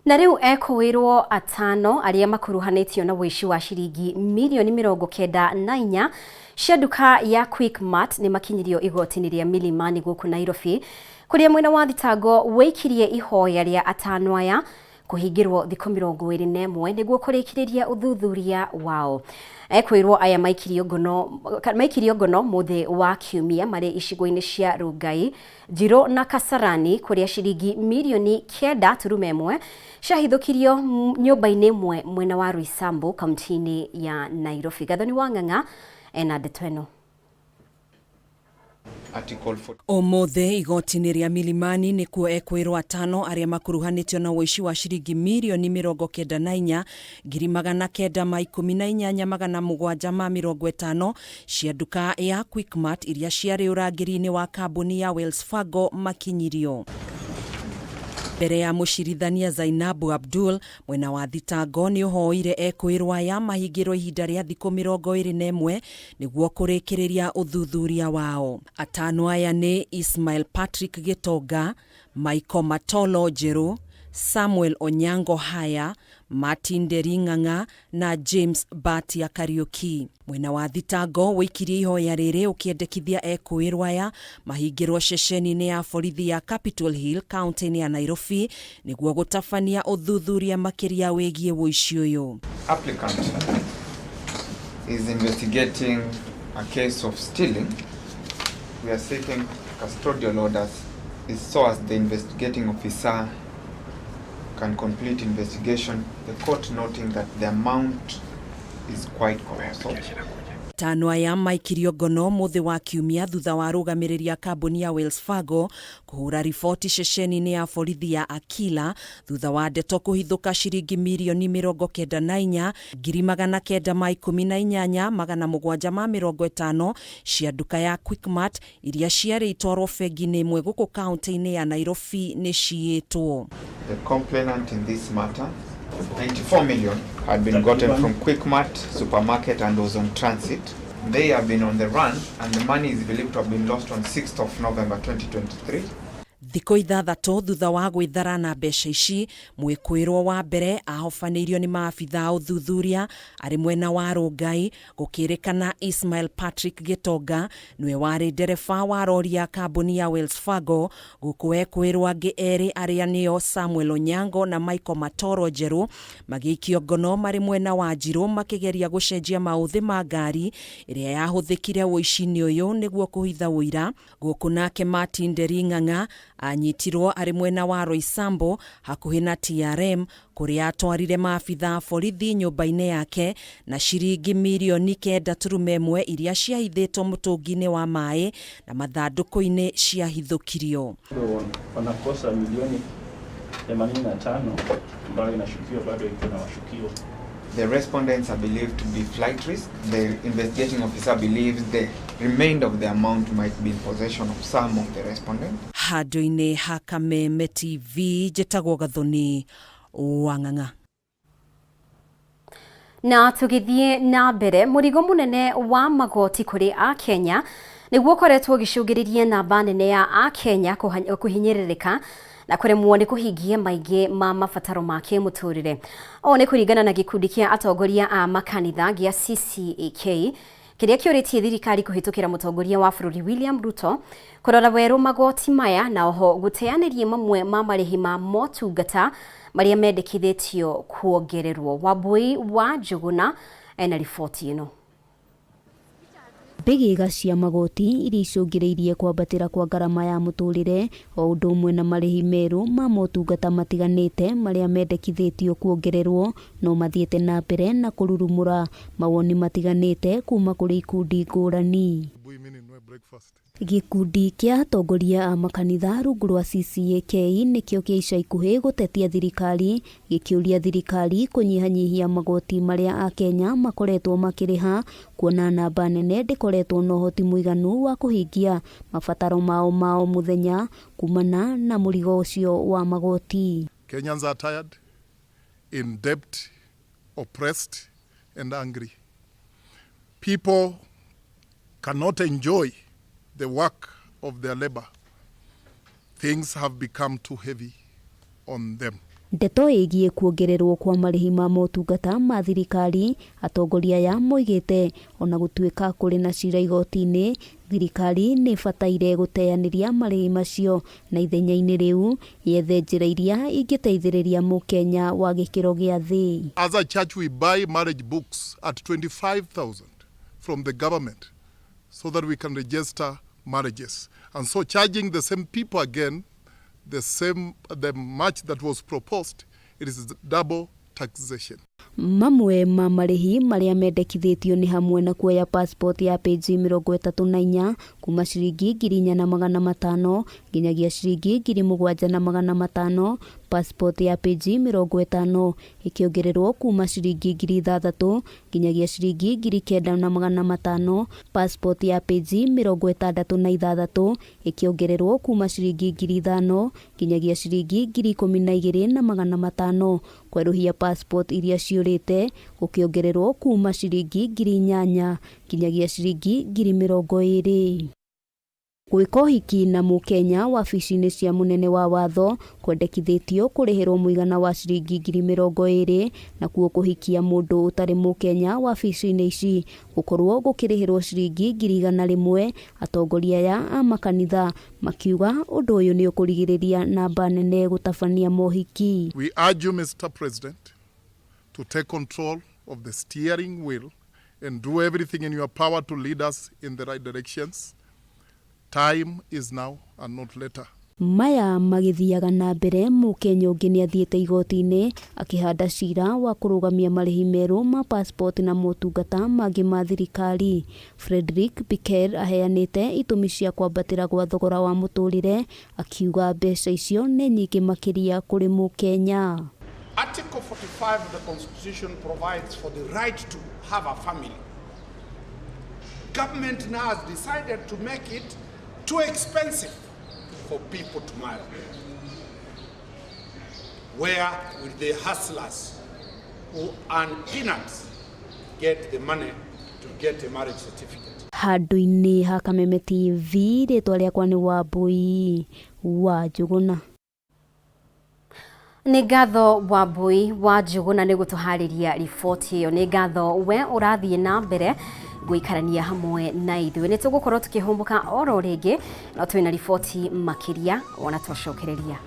S4: Na rĩu ekũĩrwo atano arĩa makuruhanĩtio na ũici wa ciringi mirioni 94 cia nduka ya Quickmart nĩ makinyirio igoti-inĩ rĩa Milimani gũkũ Nairobi, kũrĩa mwena wa thitango wĩikirie ihoya rĩa atano aya kũhingĩrwo thikũ 21 nĩguo kũrĩkĩrĩria ũthuthuria wao. Ekwĩrwo aya maikirio ngono mũthĩ wa kiumia marĩ icigo-inĩ cia Rungai, Njirũ na Kasarani kũrĩa ciringi mirioni 9.1 ciahithũkirio nyũmba-inĩ ĩmwe mwena wa Roysambu kaunti-inĩ ya Nairobi. Gathoni wa Ng'ang'a ena ndeto ĩno.
S16: Ũmũthĩ igoti-inĩ rĩa Milimani nĩkuo ekwĩrwo atano arĩa makuruhanĩtio na ũici wa ciringi mirioni 94 918,750 cia nduka ya Quickmart iria ciarĩ ũrangĩri-inĩ wa kambuni ya Wells Fargo makinyirio. Mbere ya mũcirithania Zainabu Abdul, mwena wa thitango nĩ ũhoire ekwĩrwo aya mahingĩrwo ihinda rĩa thikũ 21 nĩguo kũrĩkĩrĩria ũthuthuria wao. Atano aya nĩ Ismail Patrick Gitonga, Michael Matolo Njeru, Samuel Onyango Haya, Martin Nderi Ng'ang'a na James Batia Kariuki. Mwena wa thitango wĩikirie ihoya rĩrĩ ũkĩendekithia ekũĩrwo aya mahingĩrwo ceceni-inĩ ya borithi ya Capitol Hill kaunti-inĩ ya Nairobi nĩguo gũtabania ũthuthuria makĩria wĩgiĩ ũici ũyũ.
S17: Applicant is investigating a case of stealing. We are seeking custodial orders is so as the investigating officer can complete investigation, the court noting that the amount is quite colossal.
S16: Atano aya maikirio ngono mũthĩ wa kiumia thutha wa arũgamĩrĩri a kambuni ya Wells Fargo kũhũra riboti ceceni-inĩ ya borithi ya Akila thutha wa ndeto kũhithũka ciringi mirioni 94 918,750 cia nduka ya Quickmart iria ciarĩ itwarwo bengi-inĩ ĩmwe gũkũ kaunti-inĩ ya Nairobi nĩ ciĩtwo.
S17: The complainant in this matter, 94 million had been gotten from Quickmart supermarket and was on transit. They have been on the run and the money is believed to have been lost on 6th of November 2023.
S16: Thikũ 6 thutha wa gwĩthara na mbeca ici, mwĩkũĩrwo wa mbere ahobanĩirio nĩ maabitha a ũthuthuria arĩ mwena wa Rongai, gũkĩrĩkana Ismail Patrick Gĩtonga nĩwe warĩ ndereba wa rori ya kambuni ya Wells Fargo, gũkũ ekwĩrwo angĩ erĩ arĩa nĩo Samuel Onyango na Michael Matoro Njerũ magĩikio ngono marĩ mwena wa Njirũ makĩgeria gũcenjia maũthĩ ma ngari ĩrĩa yahũthĩkire ũici-inĩ ũyũ nĩguo kũhitha ũira. Gũkũ nake Martin Nderi Ng'ang'a anyitirwo arĩ mwena wa Roysambu hakuhĩ na TRM kũrĩa atwarire maabitha a borithi nyũmba-inĩ yake na ciringi mirioni 9.1 iria ciahithĩtwo mũtũngi-inĩ wa maĩ na mathandũkũ-inĩ ciahithũkirio.
S18: Wanakosa milioni 85 ambayo inashukiwa bado iko na washukiwa.
S17: The respondents are believed to be flight risk. The investigating officer believes the remainder of the amount might be in possession of some of the respondents.
S16: Handũ-inĩ ha Kameme TV njĩtagwo Gathoni wa Ng'ang'a.
S4: Na tũgĩthiĩ na mbere, mũrigo mũnene wa magoti kũrĩ Akenya nĩguo ũkoretwo ũgĩcũngĩrĩria namba nene ya Akenya kũhinyĩrĩrĩka na kũremwo nĩ kũhingia maingĩ ma mabataro ma kĩmũtũrĩre. Ũũ nĩ kũringana na gĩkundi kĩa atongoria a makanitha gĩa CCAK kĩrĩa kĩũrĩtie thirikari kũhĩtũkĩra mũtongoria wa bũrũri William Ruto kũrora werũ magoti maya na oho gũteanĩria mamwe ma marĩhi ma motungata marĩa mendekithĩtio kuongererwo. Wambui wa Njũgũna ena riboti ĩno.
S19: Mbĩgĩga cia magoti iria icũngĩrĩirie kwambatĩra kwa ngarama ya mũtũrĩre o ũndũ ũmwe na marĩhi merũ ma motungata matiganĩte marĩa mendekithĩtio kuongererwo no mathiĩte na mbere na kũrurumũra mawoni matiganĩte kuma kũrĩ ikundi ngũrani. Gĩkundi kĩa atongoria a makanitha rungu rwa CCAK nĩkĩo kĩa ica ikuhĩ gũtetia thirikari, gĩkĩũria thirikari kũnyihanyihia magoti marĩa Akenya makoretwo makĩrĩha, kuona namba nene ndĩkoretwo na ũhoti mũiganu wa kũhingia mabataro mao ma o mũthenya kumana na mũrigo ũcio wa magoti.
S20: Kenyans are tired, in debt, oppressed and angry. People cannot enjoy the work of their labor. Things have become too heavy on them.
S19: Ndeto ĩgiĩ kuongererwo kwa marĩhi ma motungata ma thirikari, atongoria aya moigĩte ona gũtuĩka kũrĩ na cira igoti-inĩ, thirikari nĩ ĩbataire gũteanĩria marĩhi macio na ithenya-inĩ rĩu yethe njĩra iria ingĩteithĩrĩria mũkenya wa gĩkĩro gĩa thĩ.
S20: As a church, we buy marriage books at 25,000 from the government so that we can register marriages. And so charging the same people again, the much that was proposed, it is double taxation.
S19: Mamwe ma marĩhi marĩa mendekithĩtio nĩ hamwe na kuoya passport ya peji 34 kuma ciringi 4,500 nginyagia ciringi 7,500, passport ya peji 50 ĩkĩongererwo kuma ciringi 6,000 nginyagia ciringi 9,500, passport ya peji 66 ĩkĩongererwo kuma ciringi 5,000 nginyagia ciringi 12,500, kwerũhia passport iria ciũrĩte gũkĩongererwo kuma ciringi 8,000 nginyagia ciringi 20,000. Gwĩka ũhiki na mũkenya wabici-inĩ cia mũnene wa watho kwendekithĩtio kũrĩhĩrwo mũigana wa ciringi 20,000, nakuo kũhikia mũndũ ũtarĩ mũkenya wabici-inĩ ici gũkorwo gũkĩrĩhĩrwo ciringi 100,000. Atongoria aya a makanitha makiuga ũndũ ũyũ nĩ ũkũrigĩrĩria namba nene gũtabania mohiki.
S20: We urge you, Mr. President, to take control of the steering wheel and do everything in your power to lead us in the right directions. Time is now and not later.
S19: Maya magĩthiaga na mbere, mũkenya ũngĩ nĩ athiĩte igoti-inĩ akĩhanda cira wa kũrũgamia marĩhi merũ ma passport na motungata mangĩ ma thirikari. Frederick Biker aheanĩte itũmi cia kwambatĩra gwa thogora wa mũtũrĩre, akiuga mbeca icio nĩ nyingĩ makĩria kũrĩ mũkenya.
S21: Article 45 of the Constitution provides for the right to have a family. Government now has decided to make it too expensive for people to marry. Where will the hustlers who earn peanuts get the money to get a marriage certificate?
S19: Handũ-inĩ ha Kameme TV, rĩtwa rĩakwa nĩ Wambui wa Njũgũna.
S4: Nĩ ngatho Wambui wa Njũgũna nĩ gũtũharĩria riboti ĩyo. Nĩ ngatho we ũrathiĩ na mbere gũikarania hamwe na ithuĩ. Nĩ tũgũkorwo tũkĩhũmũka oro rĩngĩ, no twĩna riboti makĩria ona twacokereria.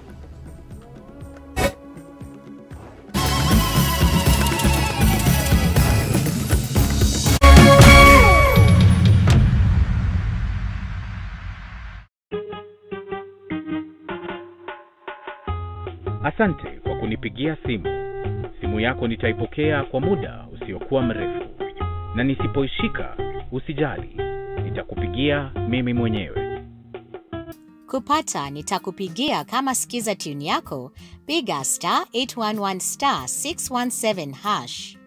S1: Asante kwa kunipigia simu. Simu yako nitaipokea kwa muda usiokuwa mrefu, na nisipoishika usijali, nitakupigia mimi mwenyewe.
S22: Kupata nitakupigia kama skiza tune yako, piga star 811 star 617 hash.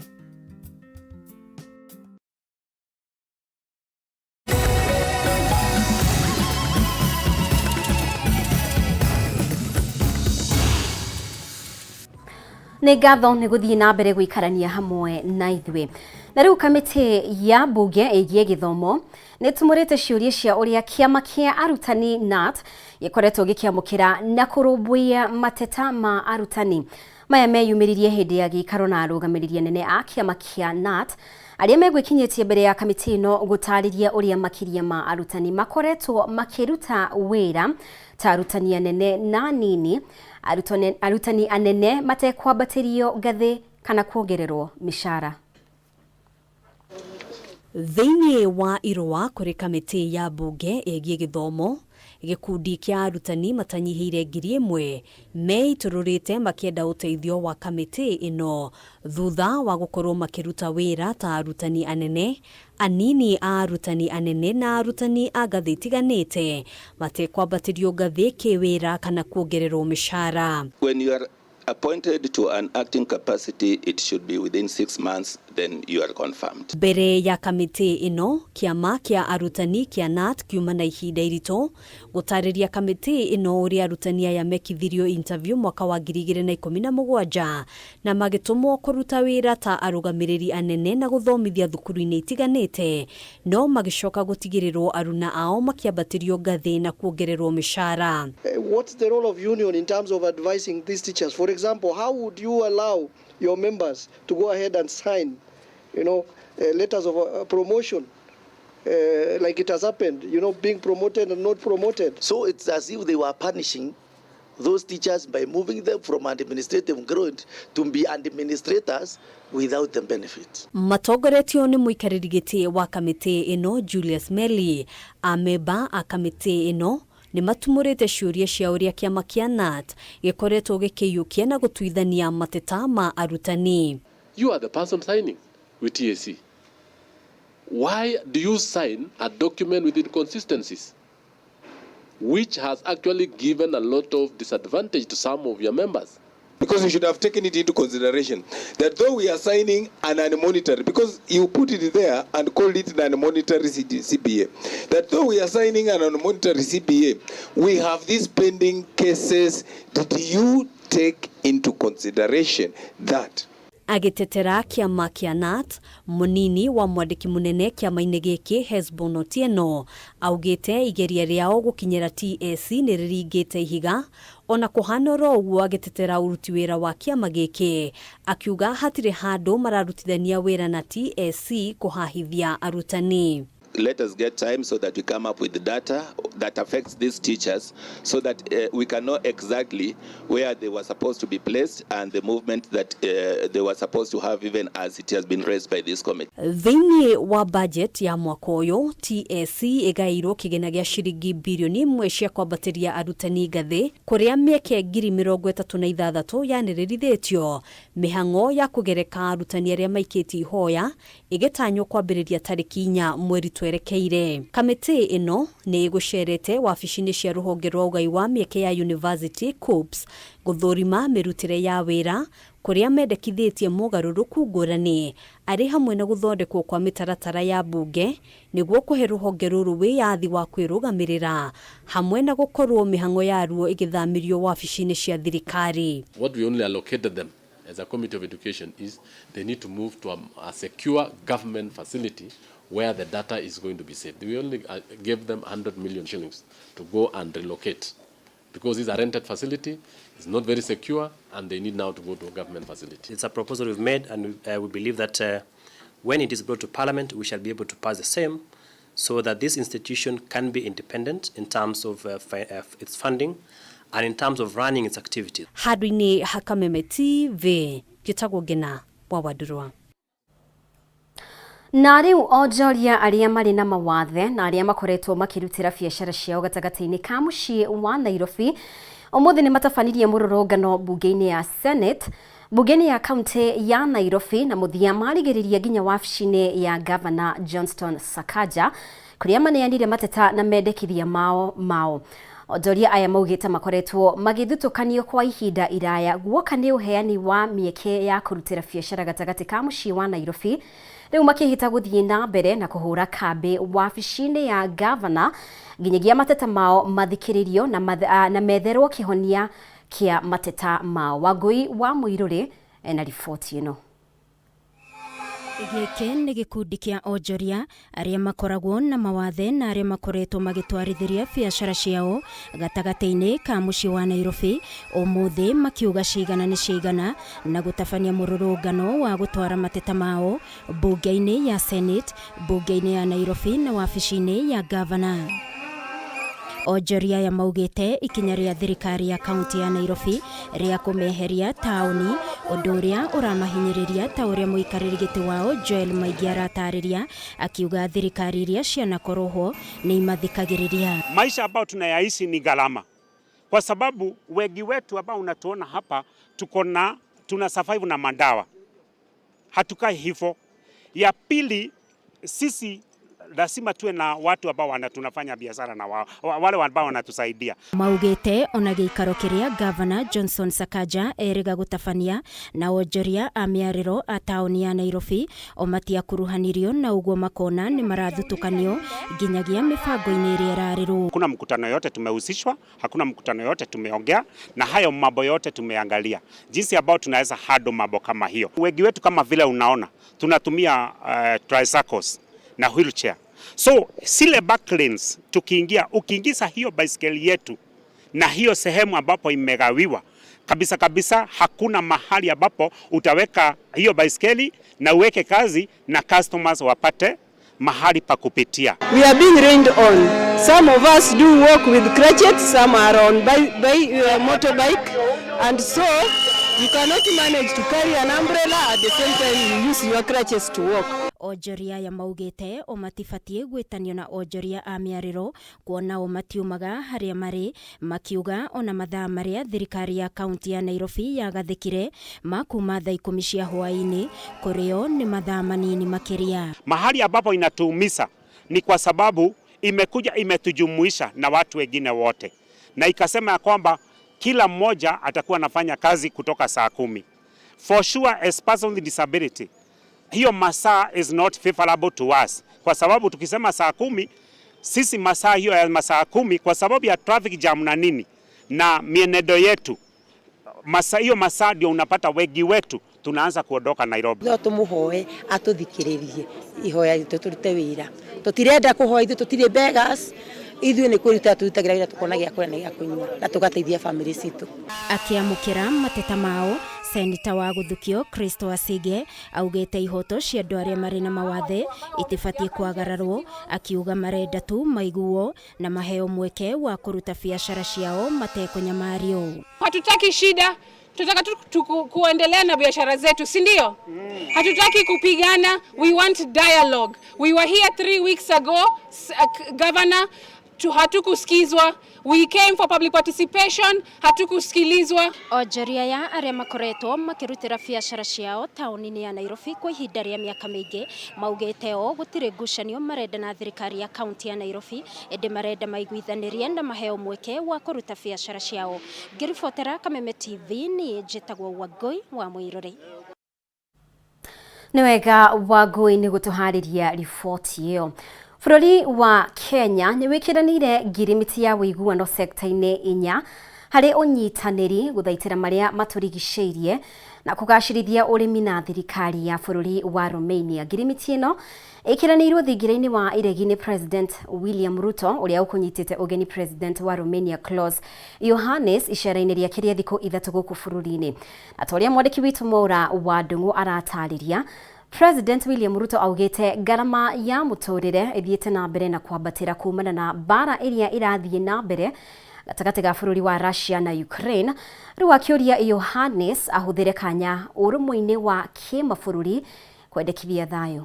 S4: Nĩ ngatho nĩ gũthiĩ na mbere gũikarania hamwe na ithuĩ. Na rĩu kamĩtĩ ya mbunge ĩgiĩ gĩthomo nĩ ĩtumũrĩte ciũria cia ũrĩa kĩama kĩa arutani KNUT gĩkoretwo gĩkĩamũkĩra na kũrũmbũiya mateta ma arutani. Maya meyumĩririe hĩndĩ ya gĩikaro na arũgamĩrĩri anene a kĩama kĩa KNUT arĩa megwĩkinyĩtie mbere ya kamĩtĩ ĩno gũtarĩria ũrĩa makĩria ma arutani makoretwo makĩruta wĩra ta arutani anene na nini, arutani anene matekwambatĩrio ngathĩ kana kuongererwo mĩcara.
S16: Thĩinĩ wa irũa kũrĩ kamĩtĩ ya mbunge ĩgiĩ gĩthomo, gĩkundi kĩa arutani matanyihĩire 1000 meitũrũrĩte makĩenda ũteithio wa kamĩtĩ ĩno thutha wa gũkorwo makĩruta wĩra ta arutani anene, anini a arutani anene na arutani a ngathĩ itiganĩte matekwambatĩrio ngathĩ kĩwĩra kana kuongererwo mĩcara.
S23: When you are appointed to an acting capacity, it should be within 6 months, then you are confirmed.
S16: Mbere ya kamĩtĩ ĩno, kĩama kĩa arutani kĩa KNUT kiuma na ihinda iritũ gũtarĩria kamĩtĩ ĩno ũrĩa arutani aya mekithirio interview mwaka wa 2017 na magĩtũmwo kũruta wĩra ta arũgamĩrĩri anene na gũthomithia thukuru-inĩ itiganĩte, no magĩcoka gũtigĩrĩrwo aruna ao makĩambatĩrio ngathĩ na kuongererwo mĩcara.
S24: What's the role of union in terms of advising these teachers? For example, how would you allow your members to go ahead and sign, letters of promotion, like it has happened, being promoted and not promoted?
S25: So it's as if they were punishing those teachers by moving them from administrative grade to be administrators without the benefit.
S16: Matongoretio nĩ mũikarĩri gĩtĩ wa kamĩtĩ ĩno Julius Melly, amemba a kamĩtĩ ĩno nĩ matumũrĩte ciũria cia ũrĩa kĩama kĩa KNUT gĩkoretwo gĩkĩiyũkia na gũtuithania mateta ma arutani.
S26: You are the person signing with TSC. Why do you sign a document with inconsistencies, which has actually given a lot of disadvantage to some of your members?
S27: Because you should have taken it into consideration that though we are signing an non-monetary, because you put it there and called it non-monetary CBA, that though we are signing a non-monetary CBA, we have these pending cases. Did you take into consideration that?
S16: Agĩtetera kĩama kĩa KNUT, mũnini wa mwandĩki mũnene kĩama-inĩ gĩkĩ Hesbon Otieno augĩte igeria rĩao gũkinyĩra TSC nĩ rĩringĩte ihiga ona kũhana oro ũguo. Agĩtetera ũruti wĩra wa kĩama gĩkĩ akiuga hatirĩ handũ mararutithania wĩra na TSC kũhahithia arutani.
S23: Let us get time so that we come up with the data that affects these teachers so that we can know exactly where they were supposed to be placed and the movement that they were supposed to have, even as it has been raised by this committee.
S16: Thĩinĩ wa budget ya mwaka ũyũ, TSC ĩgaĩirwo kĩgĩna gĩa ciringi birioni 1 cia kwambatĩria arutani ngathĩ kũrĩa mĩeke 36,000 yanĩrĩrithĩtio. Mĩhang'o ya kũgereka arutani arĩa maikĩtie ihoya ĩgĩtanywo kwambĩrĩria tarĩki 4 mweri twerekeire. Kamĩtĩ ĩno nĩ ĩgũcerete wabici-inĩ cia rũhonge rwa ũgai wa mĩeke ya University KUCCPS gũthũrima mĩrutĩre ya wĩra kũrĩa mendekithĩtie mogarũrũku ngũrani arĩ hamwe na gũthondekwo kwa mĩtaratara ya mbunge nĩguo kũhe rũhonge rũrũ wĩyathi wa kwĩrũgamĩrĩra hamwe na gũkorwo mĩhang'o yaruo ĩgĩthamĩrio wabici-inĩ cia thirikari.
S26: What we only allocated them as a committee of education is they need to move to a secure government facility where the data is going to be saved. We only gave them 100 million shillings to go and relocate because it's a rented facility, it's not very secure, and they need now to go to a government facility.
S2: It's a proposal we've made, and we believe that when it is brought to Parliament, we shall be able to pass the same so that this institution can be independent in terms of its funding and in terms of running its activities.
S3: Handũ-inĩ ha Kameme TV njĩtagwo Ngina wa Wandurwa.
S4: Na rĩu onjoria arĩa marĩ na mawathe na arĩa makoretwo makĩrutĩra biacara ciao gatagatĩ-inĩ ka mũciĩ wa Nairobi ũmũthĩ nĩ matabanirie mũrũrũngano mbunge-inĩ ya Senate, mbunge-inĩ ya kaunti ya Nairobi, na mũthia marigĩrĩria nginya wabici-inĩ ya Governor Johnston Sakaja kũrĩa maneanire mateta na mendekithia mao. Onjoria aya maugĩte makoretwo magĩthutũkanio kwa ihinda iraya guoka nĩ ũheani wa mĩeke ya kũrutĩra biacara gatagatĩ ka mũciĩ wa Nairobi. Rĩu makĩhĩta gũthiĩ na mbere na kũhũra kambĩ wabici-inĩ ya gavana nginyagia mateta mao mathikĩrĩrio na metherwo kĩhonia kĩa mateta mao. Wangũi wa Mũirũrĩ na riboti ĩno.
S5: Gĩkĩ nĩ gĩkundi kĩa onjoria arĩa makoragwo na mawathe na arĩa makoretwo magĩtwarithĩria biacara ciao gatagatĩ-inĩ ka mũciĩ wa Nairobi ũmũthĩ makiuga cigana nĩ cigana na gũtabania mũrũrũngano wa gũtwara mateta mao mbunge-inĩ ya Senate, mbunge-inĩ ya Nairobi na wabici-inĩ ya gavana. Onjoria aya maugĩte ikinya rĩa thirikari ya kaunti ya Nairobi rĩa kũmeheria taũni, ũndũ ũrĩa ũramahinyĩrĩria ta ũrĩa mũikarĩri gĩtĩ wao Joel Maingi aratarĩria, akiuga thirikari iria cianakorwo ho nĩ imathikagĩrĩria.
S21: Maisha ambayo tunayaishi ni gharama, kwa sababu wengi wetu ambao unatuona hapa tuko na tuna survive na madawa, hatukai hivyo. Ya pili, sisi lazima tuwe na watu ambao tunafanya biashara na wao, wale ambao wanatusaidia.
S5: Maugĩte ona gĩikaro kĩrĩa Gavana Johnson Sakaja erĩga gũtabania na onjoria a mĩarĩro a taũni ya Nairobi o matiakuruhanirio na ũguo makona nĩ marathutũkanio nginyagia mĩbango-inĩ ĩrĩa ĩrarĩrwo.
S21: Hakuna mkutano yote tumehusishwa, hakuna mkutano yote tumeongea, na hayo mambo yote tumeangalia jinsi ambao tunaweza handle mambo kama hiyo. Wengi wetu kama vile unaona tunatumia tricycles na wheelchair. So zile back lanes tukiingia, ukiingiza hiyo baiskeli yetu na hiyo sehemu ambapo imegawiwa kabisa kabisa, hakuna mahali ambapo utaweka hiyo baiskeli na uweke kazi na customers wapate mahali pa kupitia.
S6: We are being rained on. Some of us do walk with crutches, some are on motorbike, and so you cannot manage to carry an umbrella at the same time you use your crutches to walk.
S5: Onjoria aya maugĩte o matibatiĩ gwĩtanio na onjoria a mĩarĩro kuona o matiumaga harĩa marĩ, makiuga ona mathaa marĩa thirikari ya kaunti ya Nairobi yagathĩkire ma kuma thaa 10 cia hwaĩ-inĩ kũrĩ o nĩ mathaa manini makĩria.
S21: Mahali ambapo inatuumiza ni kwa sababu imekuja imetujumuisha na watu wengine wote na ikasema ya kwamba kila mmoja atakuwa anafanya kazi kutoka saa 10. For sure as person with disability, hiyo masaa is not favorable to us, kwa sababu tukisema saa 10 sisi masaa hiyo ya masaa 10 kwa sababu ya traffic jam na nini na mienendo yetu, masaa hiyo masaa ndio unapata wengi wetu tunaanza kuondoka Nairobi.
S7: No tumuhoe atuthikiririe ihoya ritu turute wira, tutirenda kuhoya ithuĩ tutire beggars, ithuĩ nĩ kwĩruta turutagira wĩra tukona gĩa kũrĩa na gĩa kũnyua na tũgateithia family citũ.
S5: Akĩamũkĩra mateta mao, Seneta wa Gũthukio Kristo Asige augĩte ihoto cia andũ arĩa marĩ na mawathe itibatiĩ kwagararwo, akiuga marenda tu maiguo na maheo mweke wa kũruta biacara ciao matekũnyamario.
S8: Hatutaki shida, tunataka tu kuendelea na biashara zetu, si ndio? Hatutaki kupigana, we want dialogue. We were here 3 weeks ago, Governor, hatukusikizwa. We came for public participation, hatukusikilizwa.
S5: Onjoria ya arĩa makoretwo makĩrutĩra biacara ciao taũni-inĩ ya Nairobi kwa ihinda rĩa mĩaka mĩingĩ maugĩte o gũtirĩ ngucanio marenda na thirikari ya kaunti ya Nairobi, ĩndĩ marenda maiguithanĩrie na maheo mweke wa kũruta biacara ciao. Ngĩribotera Kameme TV niĩ njĩtagwo Wangũi wa Mũirũrĩ.
S4: Nĩ wega Wangũi nĩ gũtũharĩria riboti ĩyo. Bũrũri wa Kenya nĩ wĩkĩranĩire ngirimiti ya ũiguano sekta-inĩ 4 harĩ ũnyitanĩri gũthaitĩra marĩa matũrigicĩirie na kũgacĩrithia ũrĩmi na thirikari ya bũrũri wa Romania. Ngirimiti ĩno ĩkĩranĩirwo thingira-inĩ wa iregi nĩ President William Ruto ũrĩa ũkũnyitĩte ũgeni President wa Romania Klaus Iohannis icera-inĩ rĩake rĩa thikũ ithatũ gũkũ bũrũri-inĩ. Na ta ũrĩa mwandĩki witũ Mwaura wa Ndung'u aratarĩria, President William Ruto augĩte ngarama ya mũtũrĩre ĩthiĩte na mbere na kwambatĩra kumana na mbara ĩrĩa ĩrathiĩ na mbere gatagatĩ ga bũrũri wa Russia na Ukraine. Rĩu akĩũria Iohannis ahũthĩre kanya ũrũmwe-inĩ wa kĩmabũrũri kwendekithia thayũ.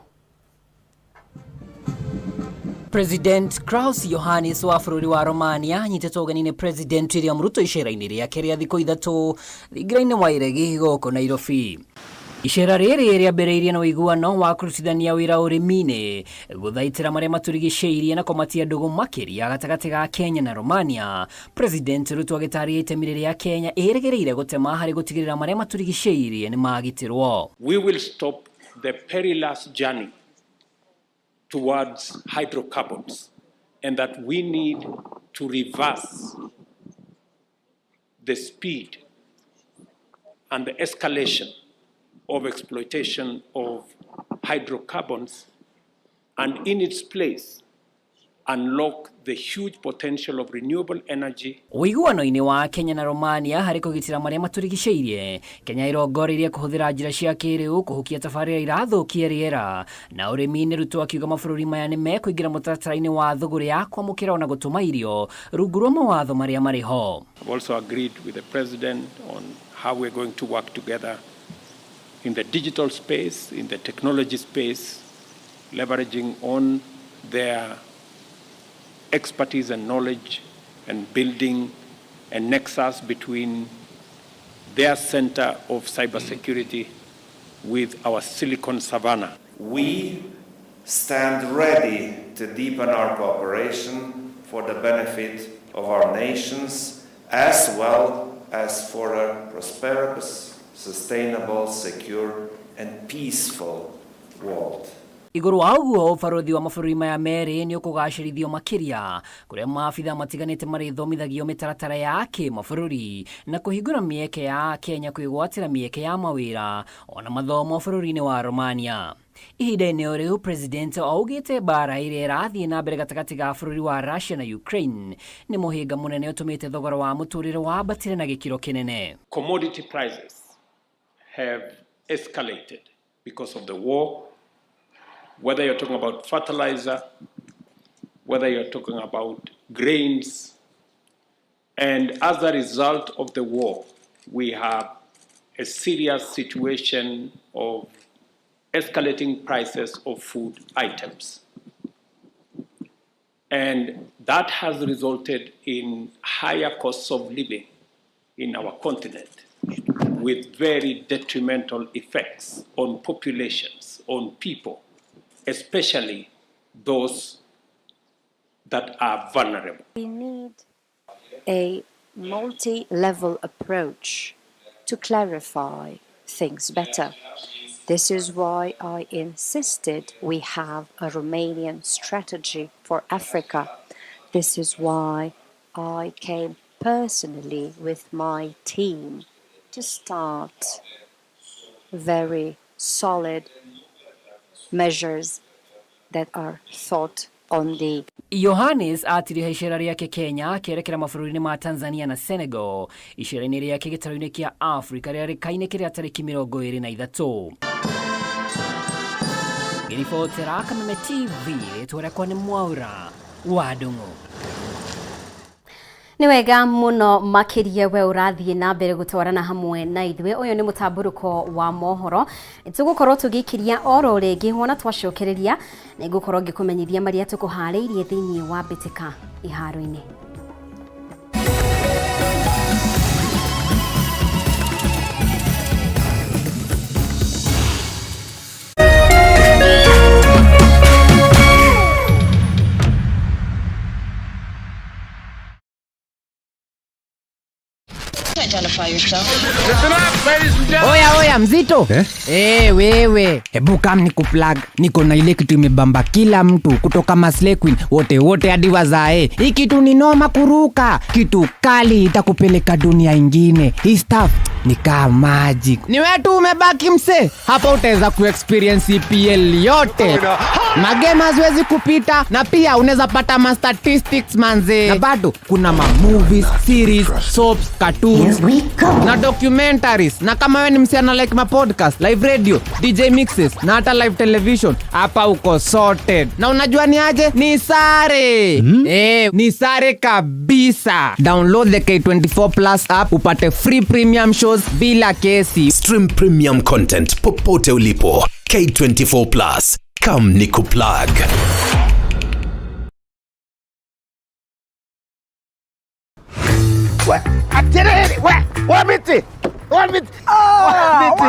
S9: President Klaus Iohannis wa bũrũri wa Romania anyitĩtwo ũgeni nĩ President William Ruto icera-inĩ rĩake rĩa thikũ ithatũ thingira-inĩ wa iregi gũkũ Nairobi. Icera rĩrĩ rĩambĩrĩirie na ũiguano wa kũrutithania wĩra ũrĩmi-inĩ, gũthaitĩra marĩa matũrigicĩirie na kũmatia ndũgũ makĩria gatagatĩ ga Kenya na Romania. President Ruto agĩtarĩria itemi rĩrĩa Kenya ĩrĩgĩrĩire gũtema harĩ gũtigĩrĩra marĩa matũrigicĩirie nĩ magitĩrwo.
S10: We will stop the perilous journey towards hydrocarbons, and that we need to reverse the speed and the escalation of exploitation of hydrocarbons, and in its place unlock the huge potential of renewable energy.
S9: Ũiguano-inĩ wa Kenya na Romania harĩ kũgitĩra marĩa matũrigicĩirie, Kenya ĩrongoreirie kũhũthĩra njĩra cia kĩrĩu kũhukia tabarĩra irathũkia rĩera na ũrĩmi-inĩ. Ruto akiuga mabũrũri maya nĩ mekũingĩra mũtaratara-inĩ wa thũgũrĩ ya kwamũkĩra ona gũtũma irio rungu rwa mawatho marĩa marĩ ho.
S10: I've also agreed with the President on how we're going to work together in the digital space, in the technology space, leveraging on their expertise and knowledge and building a nexus between their center of cybersecurity with our Silicon Savannah.
S11: We stand ready to deepen our cooperation for the benefit of our nations as well as for a prosperous, sustainable, secure and peaceful world.
S9: Igũrũ wa ũguo, ũbarũthi wa mabũrũri maya merĩ nĩ ũkũgacĩrithio makĩria kũrĩa maabitha matiganĩte marĩthomithagio mĩtaratara ya kĩmabũrũri na kũhingũra mĩeke ya Kenya kwĩgwatĩra mĩeke ya mawĩra ona mathomo bũrũri-inĩ wa Romania. Ihinda-inĩ o rĩu, President augĩte mbara ĩrĩa ĩrathiĩ na mbere gatagatĩ ga bũrũri wa Russia na Ukraine nĩ mũhĩnga mũnene ũtũmĩte thogora wa mũtũrĩre wambatĩre na gĩkĩro kĩnene.
S10: Commodity prices have escalated because of the war, whether you're talking about fertilizer, whether you're talking about grains. And as a result of the war, we have a serious situation of escalating prices of food items. And that has resulted in higher costs of living in our continent, with very detrimental effects on populations, on people, especially those that are vulnerable.
S12: We need a multi-level approach to clarify things better. This is why I insisted we have a Romanian strategy for Africa. This is why I came personally with my team to start very solid measures that are thought on the
S9: Iohannis atiriha icera rĩake Kenya akĩerekera mabũrũri-inĩ ma Tanzania na Senegal icera-inĩ rĩake gĩtarũ-inĩ kĩa Afrika rĩarĩkaine kĩrĩa tarĩki 23. Ngĩribotera Kameme TV, rĩtwa rĩakwa nĩ Mwaura wa Ndung'u.
S4: Nĩ wega mũno makĩria we ũrathiĩ na mbere gũtwarana hamwe na ithuĩ. Ũyũ nĩ mũtambũrũko wa mohoro, tũgũkorwo tũgĩkiria oro rĩngĩ wona twacokereria nĩ ngũkorwo ngĩkũmenyithia marĩa tũkũharĩirie thĩinĩ wa mbĩtĩka iharo-inĩ.
S13: Identify yourself.
S14: Listen up, ladies and gentlemen.
S13: Oya, oya. Oya mzito eh? Hey, wewe hebu kam ni kuplug, niko na ile kitu imebamba kila mtu kutoka Maslay Queen wote wote hadi wazae. Hii kitu ni noma kuruka, kitu kali itakupeleka dunia ingine. Hii stuff ni kama magic. Ni wewe tu umebaki mse, hapa utaweza kuexperience EPL yote. Magema haziwezi kupita, na pia unaweza pata ma statistics manze, na bado kuna ma movies, series, soaps, cartoons na documentaries. Na kama wewe ni msichana like ma podcast, live radio, DJ mixes na hata live television, hapa uko sorted. Na unajua ni aje? Ni sare. Ni sare kabisa. Download the K24 Plus app upate free premium shows bila kesi.
S14: Stream premium content popote ulipo. K24 Plus. Come ni kuplug.
S15: Atiriri, we, wa miti, wa miti, wa miti.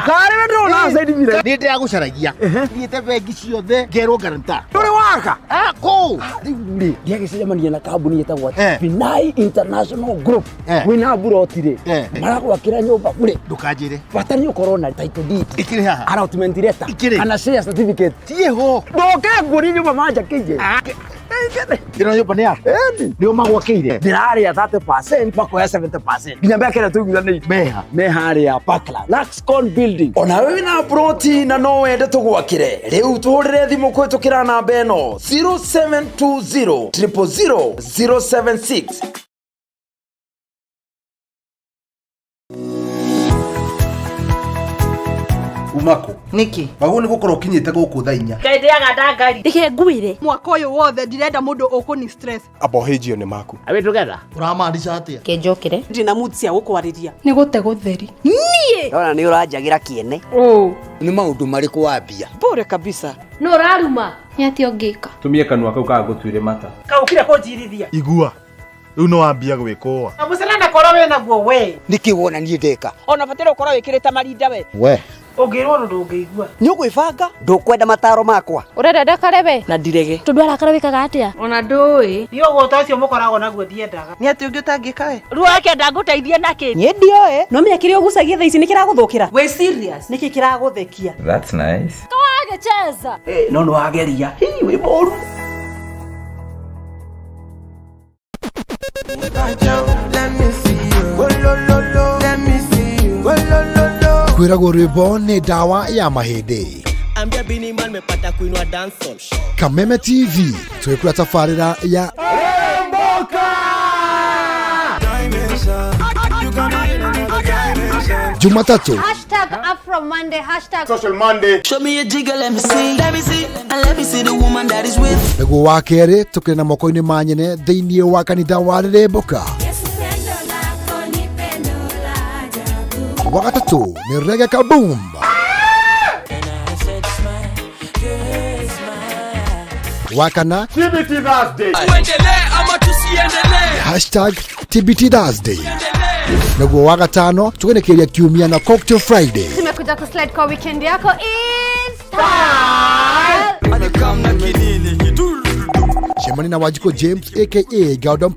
S17: Karĩ we ndũrona saidimire.
S15: Nĩ ndĩragũcaragia. Thiĩte bengi ciothe ngerwo guarantor.
S17: Ndũrĩ waka?
S15: Ah, kũu.
S17: Rĩu rĩ, ndiagĩcemania na kambuni ĩtagwo Binai International Group. Wĩna mburoti rĩ, maragwakĩra nyũmba bure.
S15: Ndũkanjĩre.
S17: Bata nĩ ũkorwo na title deed.
S15: Ikĩrĩ haha.
S17: Allotment letter.
S15: Ikĩrĩ.
S17: Kana share certificate.
S15: Ciĩho.
S17: Ndoke nguonie nyũmba manjakĩire.
S15: Ĩno nyũmba nĩ yaku?
S17: Ĩni.
S15: Nĩo magwakĩire?
S17: Ndĩrarĩa 30% makoya 70%. Nginya mĩaka ĩrĩa tũiguithanĩirie.
S15: Meha.
S17: Me harĩa Parkland. Luxcon building. Ona wewe wĩna ploti na no wende tũgwakĩre, rĩu tũhũrĩre thimũ kũhĩtũkĩra namba ĩno 0720 000 076.
S18: Umako
S19: Niki
S18: wagwo nĩ gũkorwo ũkinyĩte gũkũ thaa 4.
S19: Ngai ndĩaga ndangari.
S3: Reke ngwire
S8: mwaka ũyũ wothe ndirenda mũndũ ũkũni stress.
S20: Abohĩjio nĩ maku.
S28: Are we together?
S25: Ũramaanisha atĩa?
S19: Kenjokire.
S6: Ndina mood cia gũkwarĩria.
S8: Nĩ gũte gũtheri.
S3: Niĩ
S28: Ndona nĩ ũranjagĩra kĩene.
S25: Nĩ maũndũ marĩkũ wambia?
S6: Bure kabisa.
S3: No ũraruma nĩ atĩa ũngĩka?
S20: Tumie kanua kau kagũtuire mata.
S19: Kaũkire kũnjirithia.
S29: Igua rĩu no wambia gwĩkũa.
S19: Mũcana korwo wĩ naguo we.
S25: Nĩkĩ wona niĩ ndeka?
S6: Ona bataire ũkorwo wĩkĩrĩte marinda we.
S25: We.
S19: Ũngĩrwo ũndũ ndũngĩigua.
S25: Nĩ ũkwĩbanga? Ndũkwenda mataro makwa?
S3: Ũrenda ndakare we?
S6: Na ndirege.
S3: Tondũ arakara wĩkaga atĩa?
S8: Ona ndũĩ.
S19: Niĩ ũgũta ũcio mũkoragwo naguo ndiendaga.
S6: Nĩ atĩ ũngĩ ũtangĩka we.
S19: Rĩu akenda ngũteithie nakĩ?
S6: Niĩ ndioĩ. No menya kĩrĩa ũgucagia thaa ici nĩ kĩragũthũkĩra.
S19: Wĩ serious?
S6: Nĩkĩ kĩragũthekia?
S11: That's nice.
S3: Kawagĩcheza.
S17: No nĩ wageria. Hii wĩ mũru.
S30: Kwĩragwo rwĩmbo nĩ ndawa ya mahĩndĩ. Kameme TV twĩkũra tabarĩra ya Jumatatu
S4: Hashtag Afro Monday, hashtag
S20: Social Monday.
S31: Show me a jigger, let me see. Let me see, and let me see the woman that is with.
S30: Nĩguo wa kerĩ tũkĩrĩ na moko-inĩ ma nyene thĩinĩ wa kanitha wa Rĩrĩmbũka. Wa gatatũ nĩ Reggae Kaboom. Wa kana
S20: TBT Thursday.
S31: Tuendelee ama tusiendelee?
S30: Hashtag TBT Thursday. Nĩguo wa gatano tũgenekeria kiumia na Cocktail Friday.
S4: Tumekuja kuslide kwa weekend yako in style.
S30: Cemania na Wanjikũ James aka Galdon.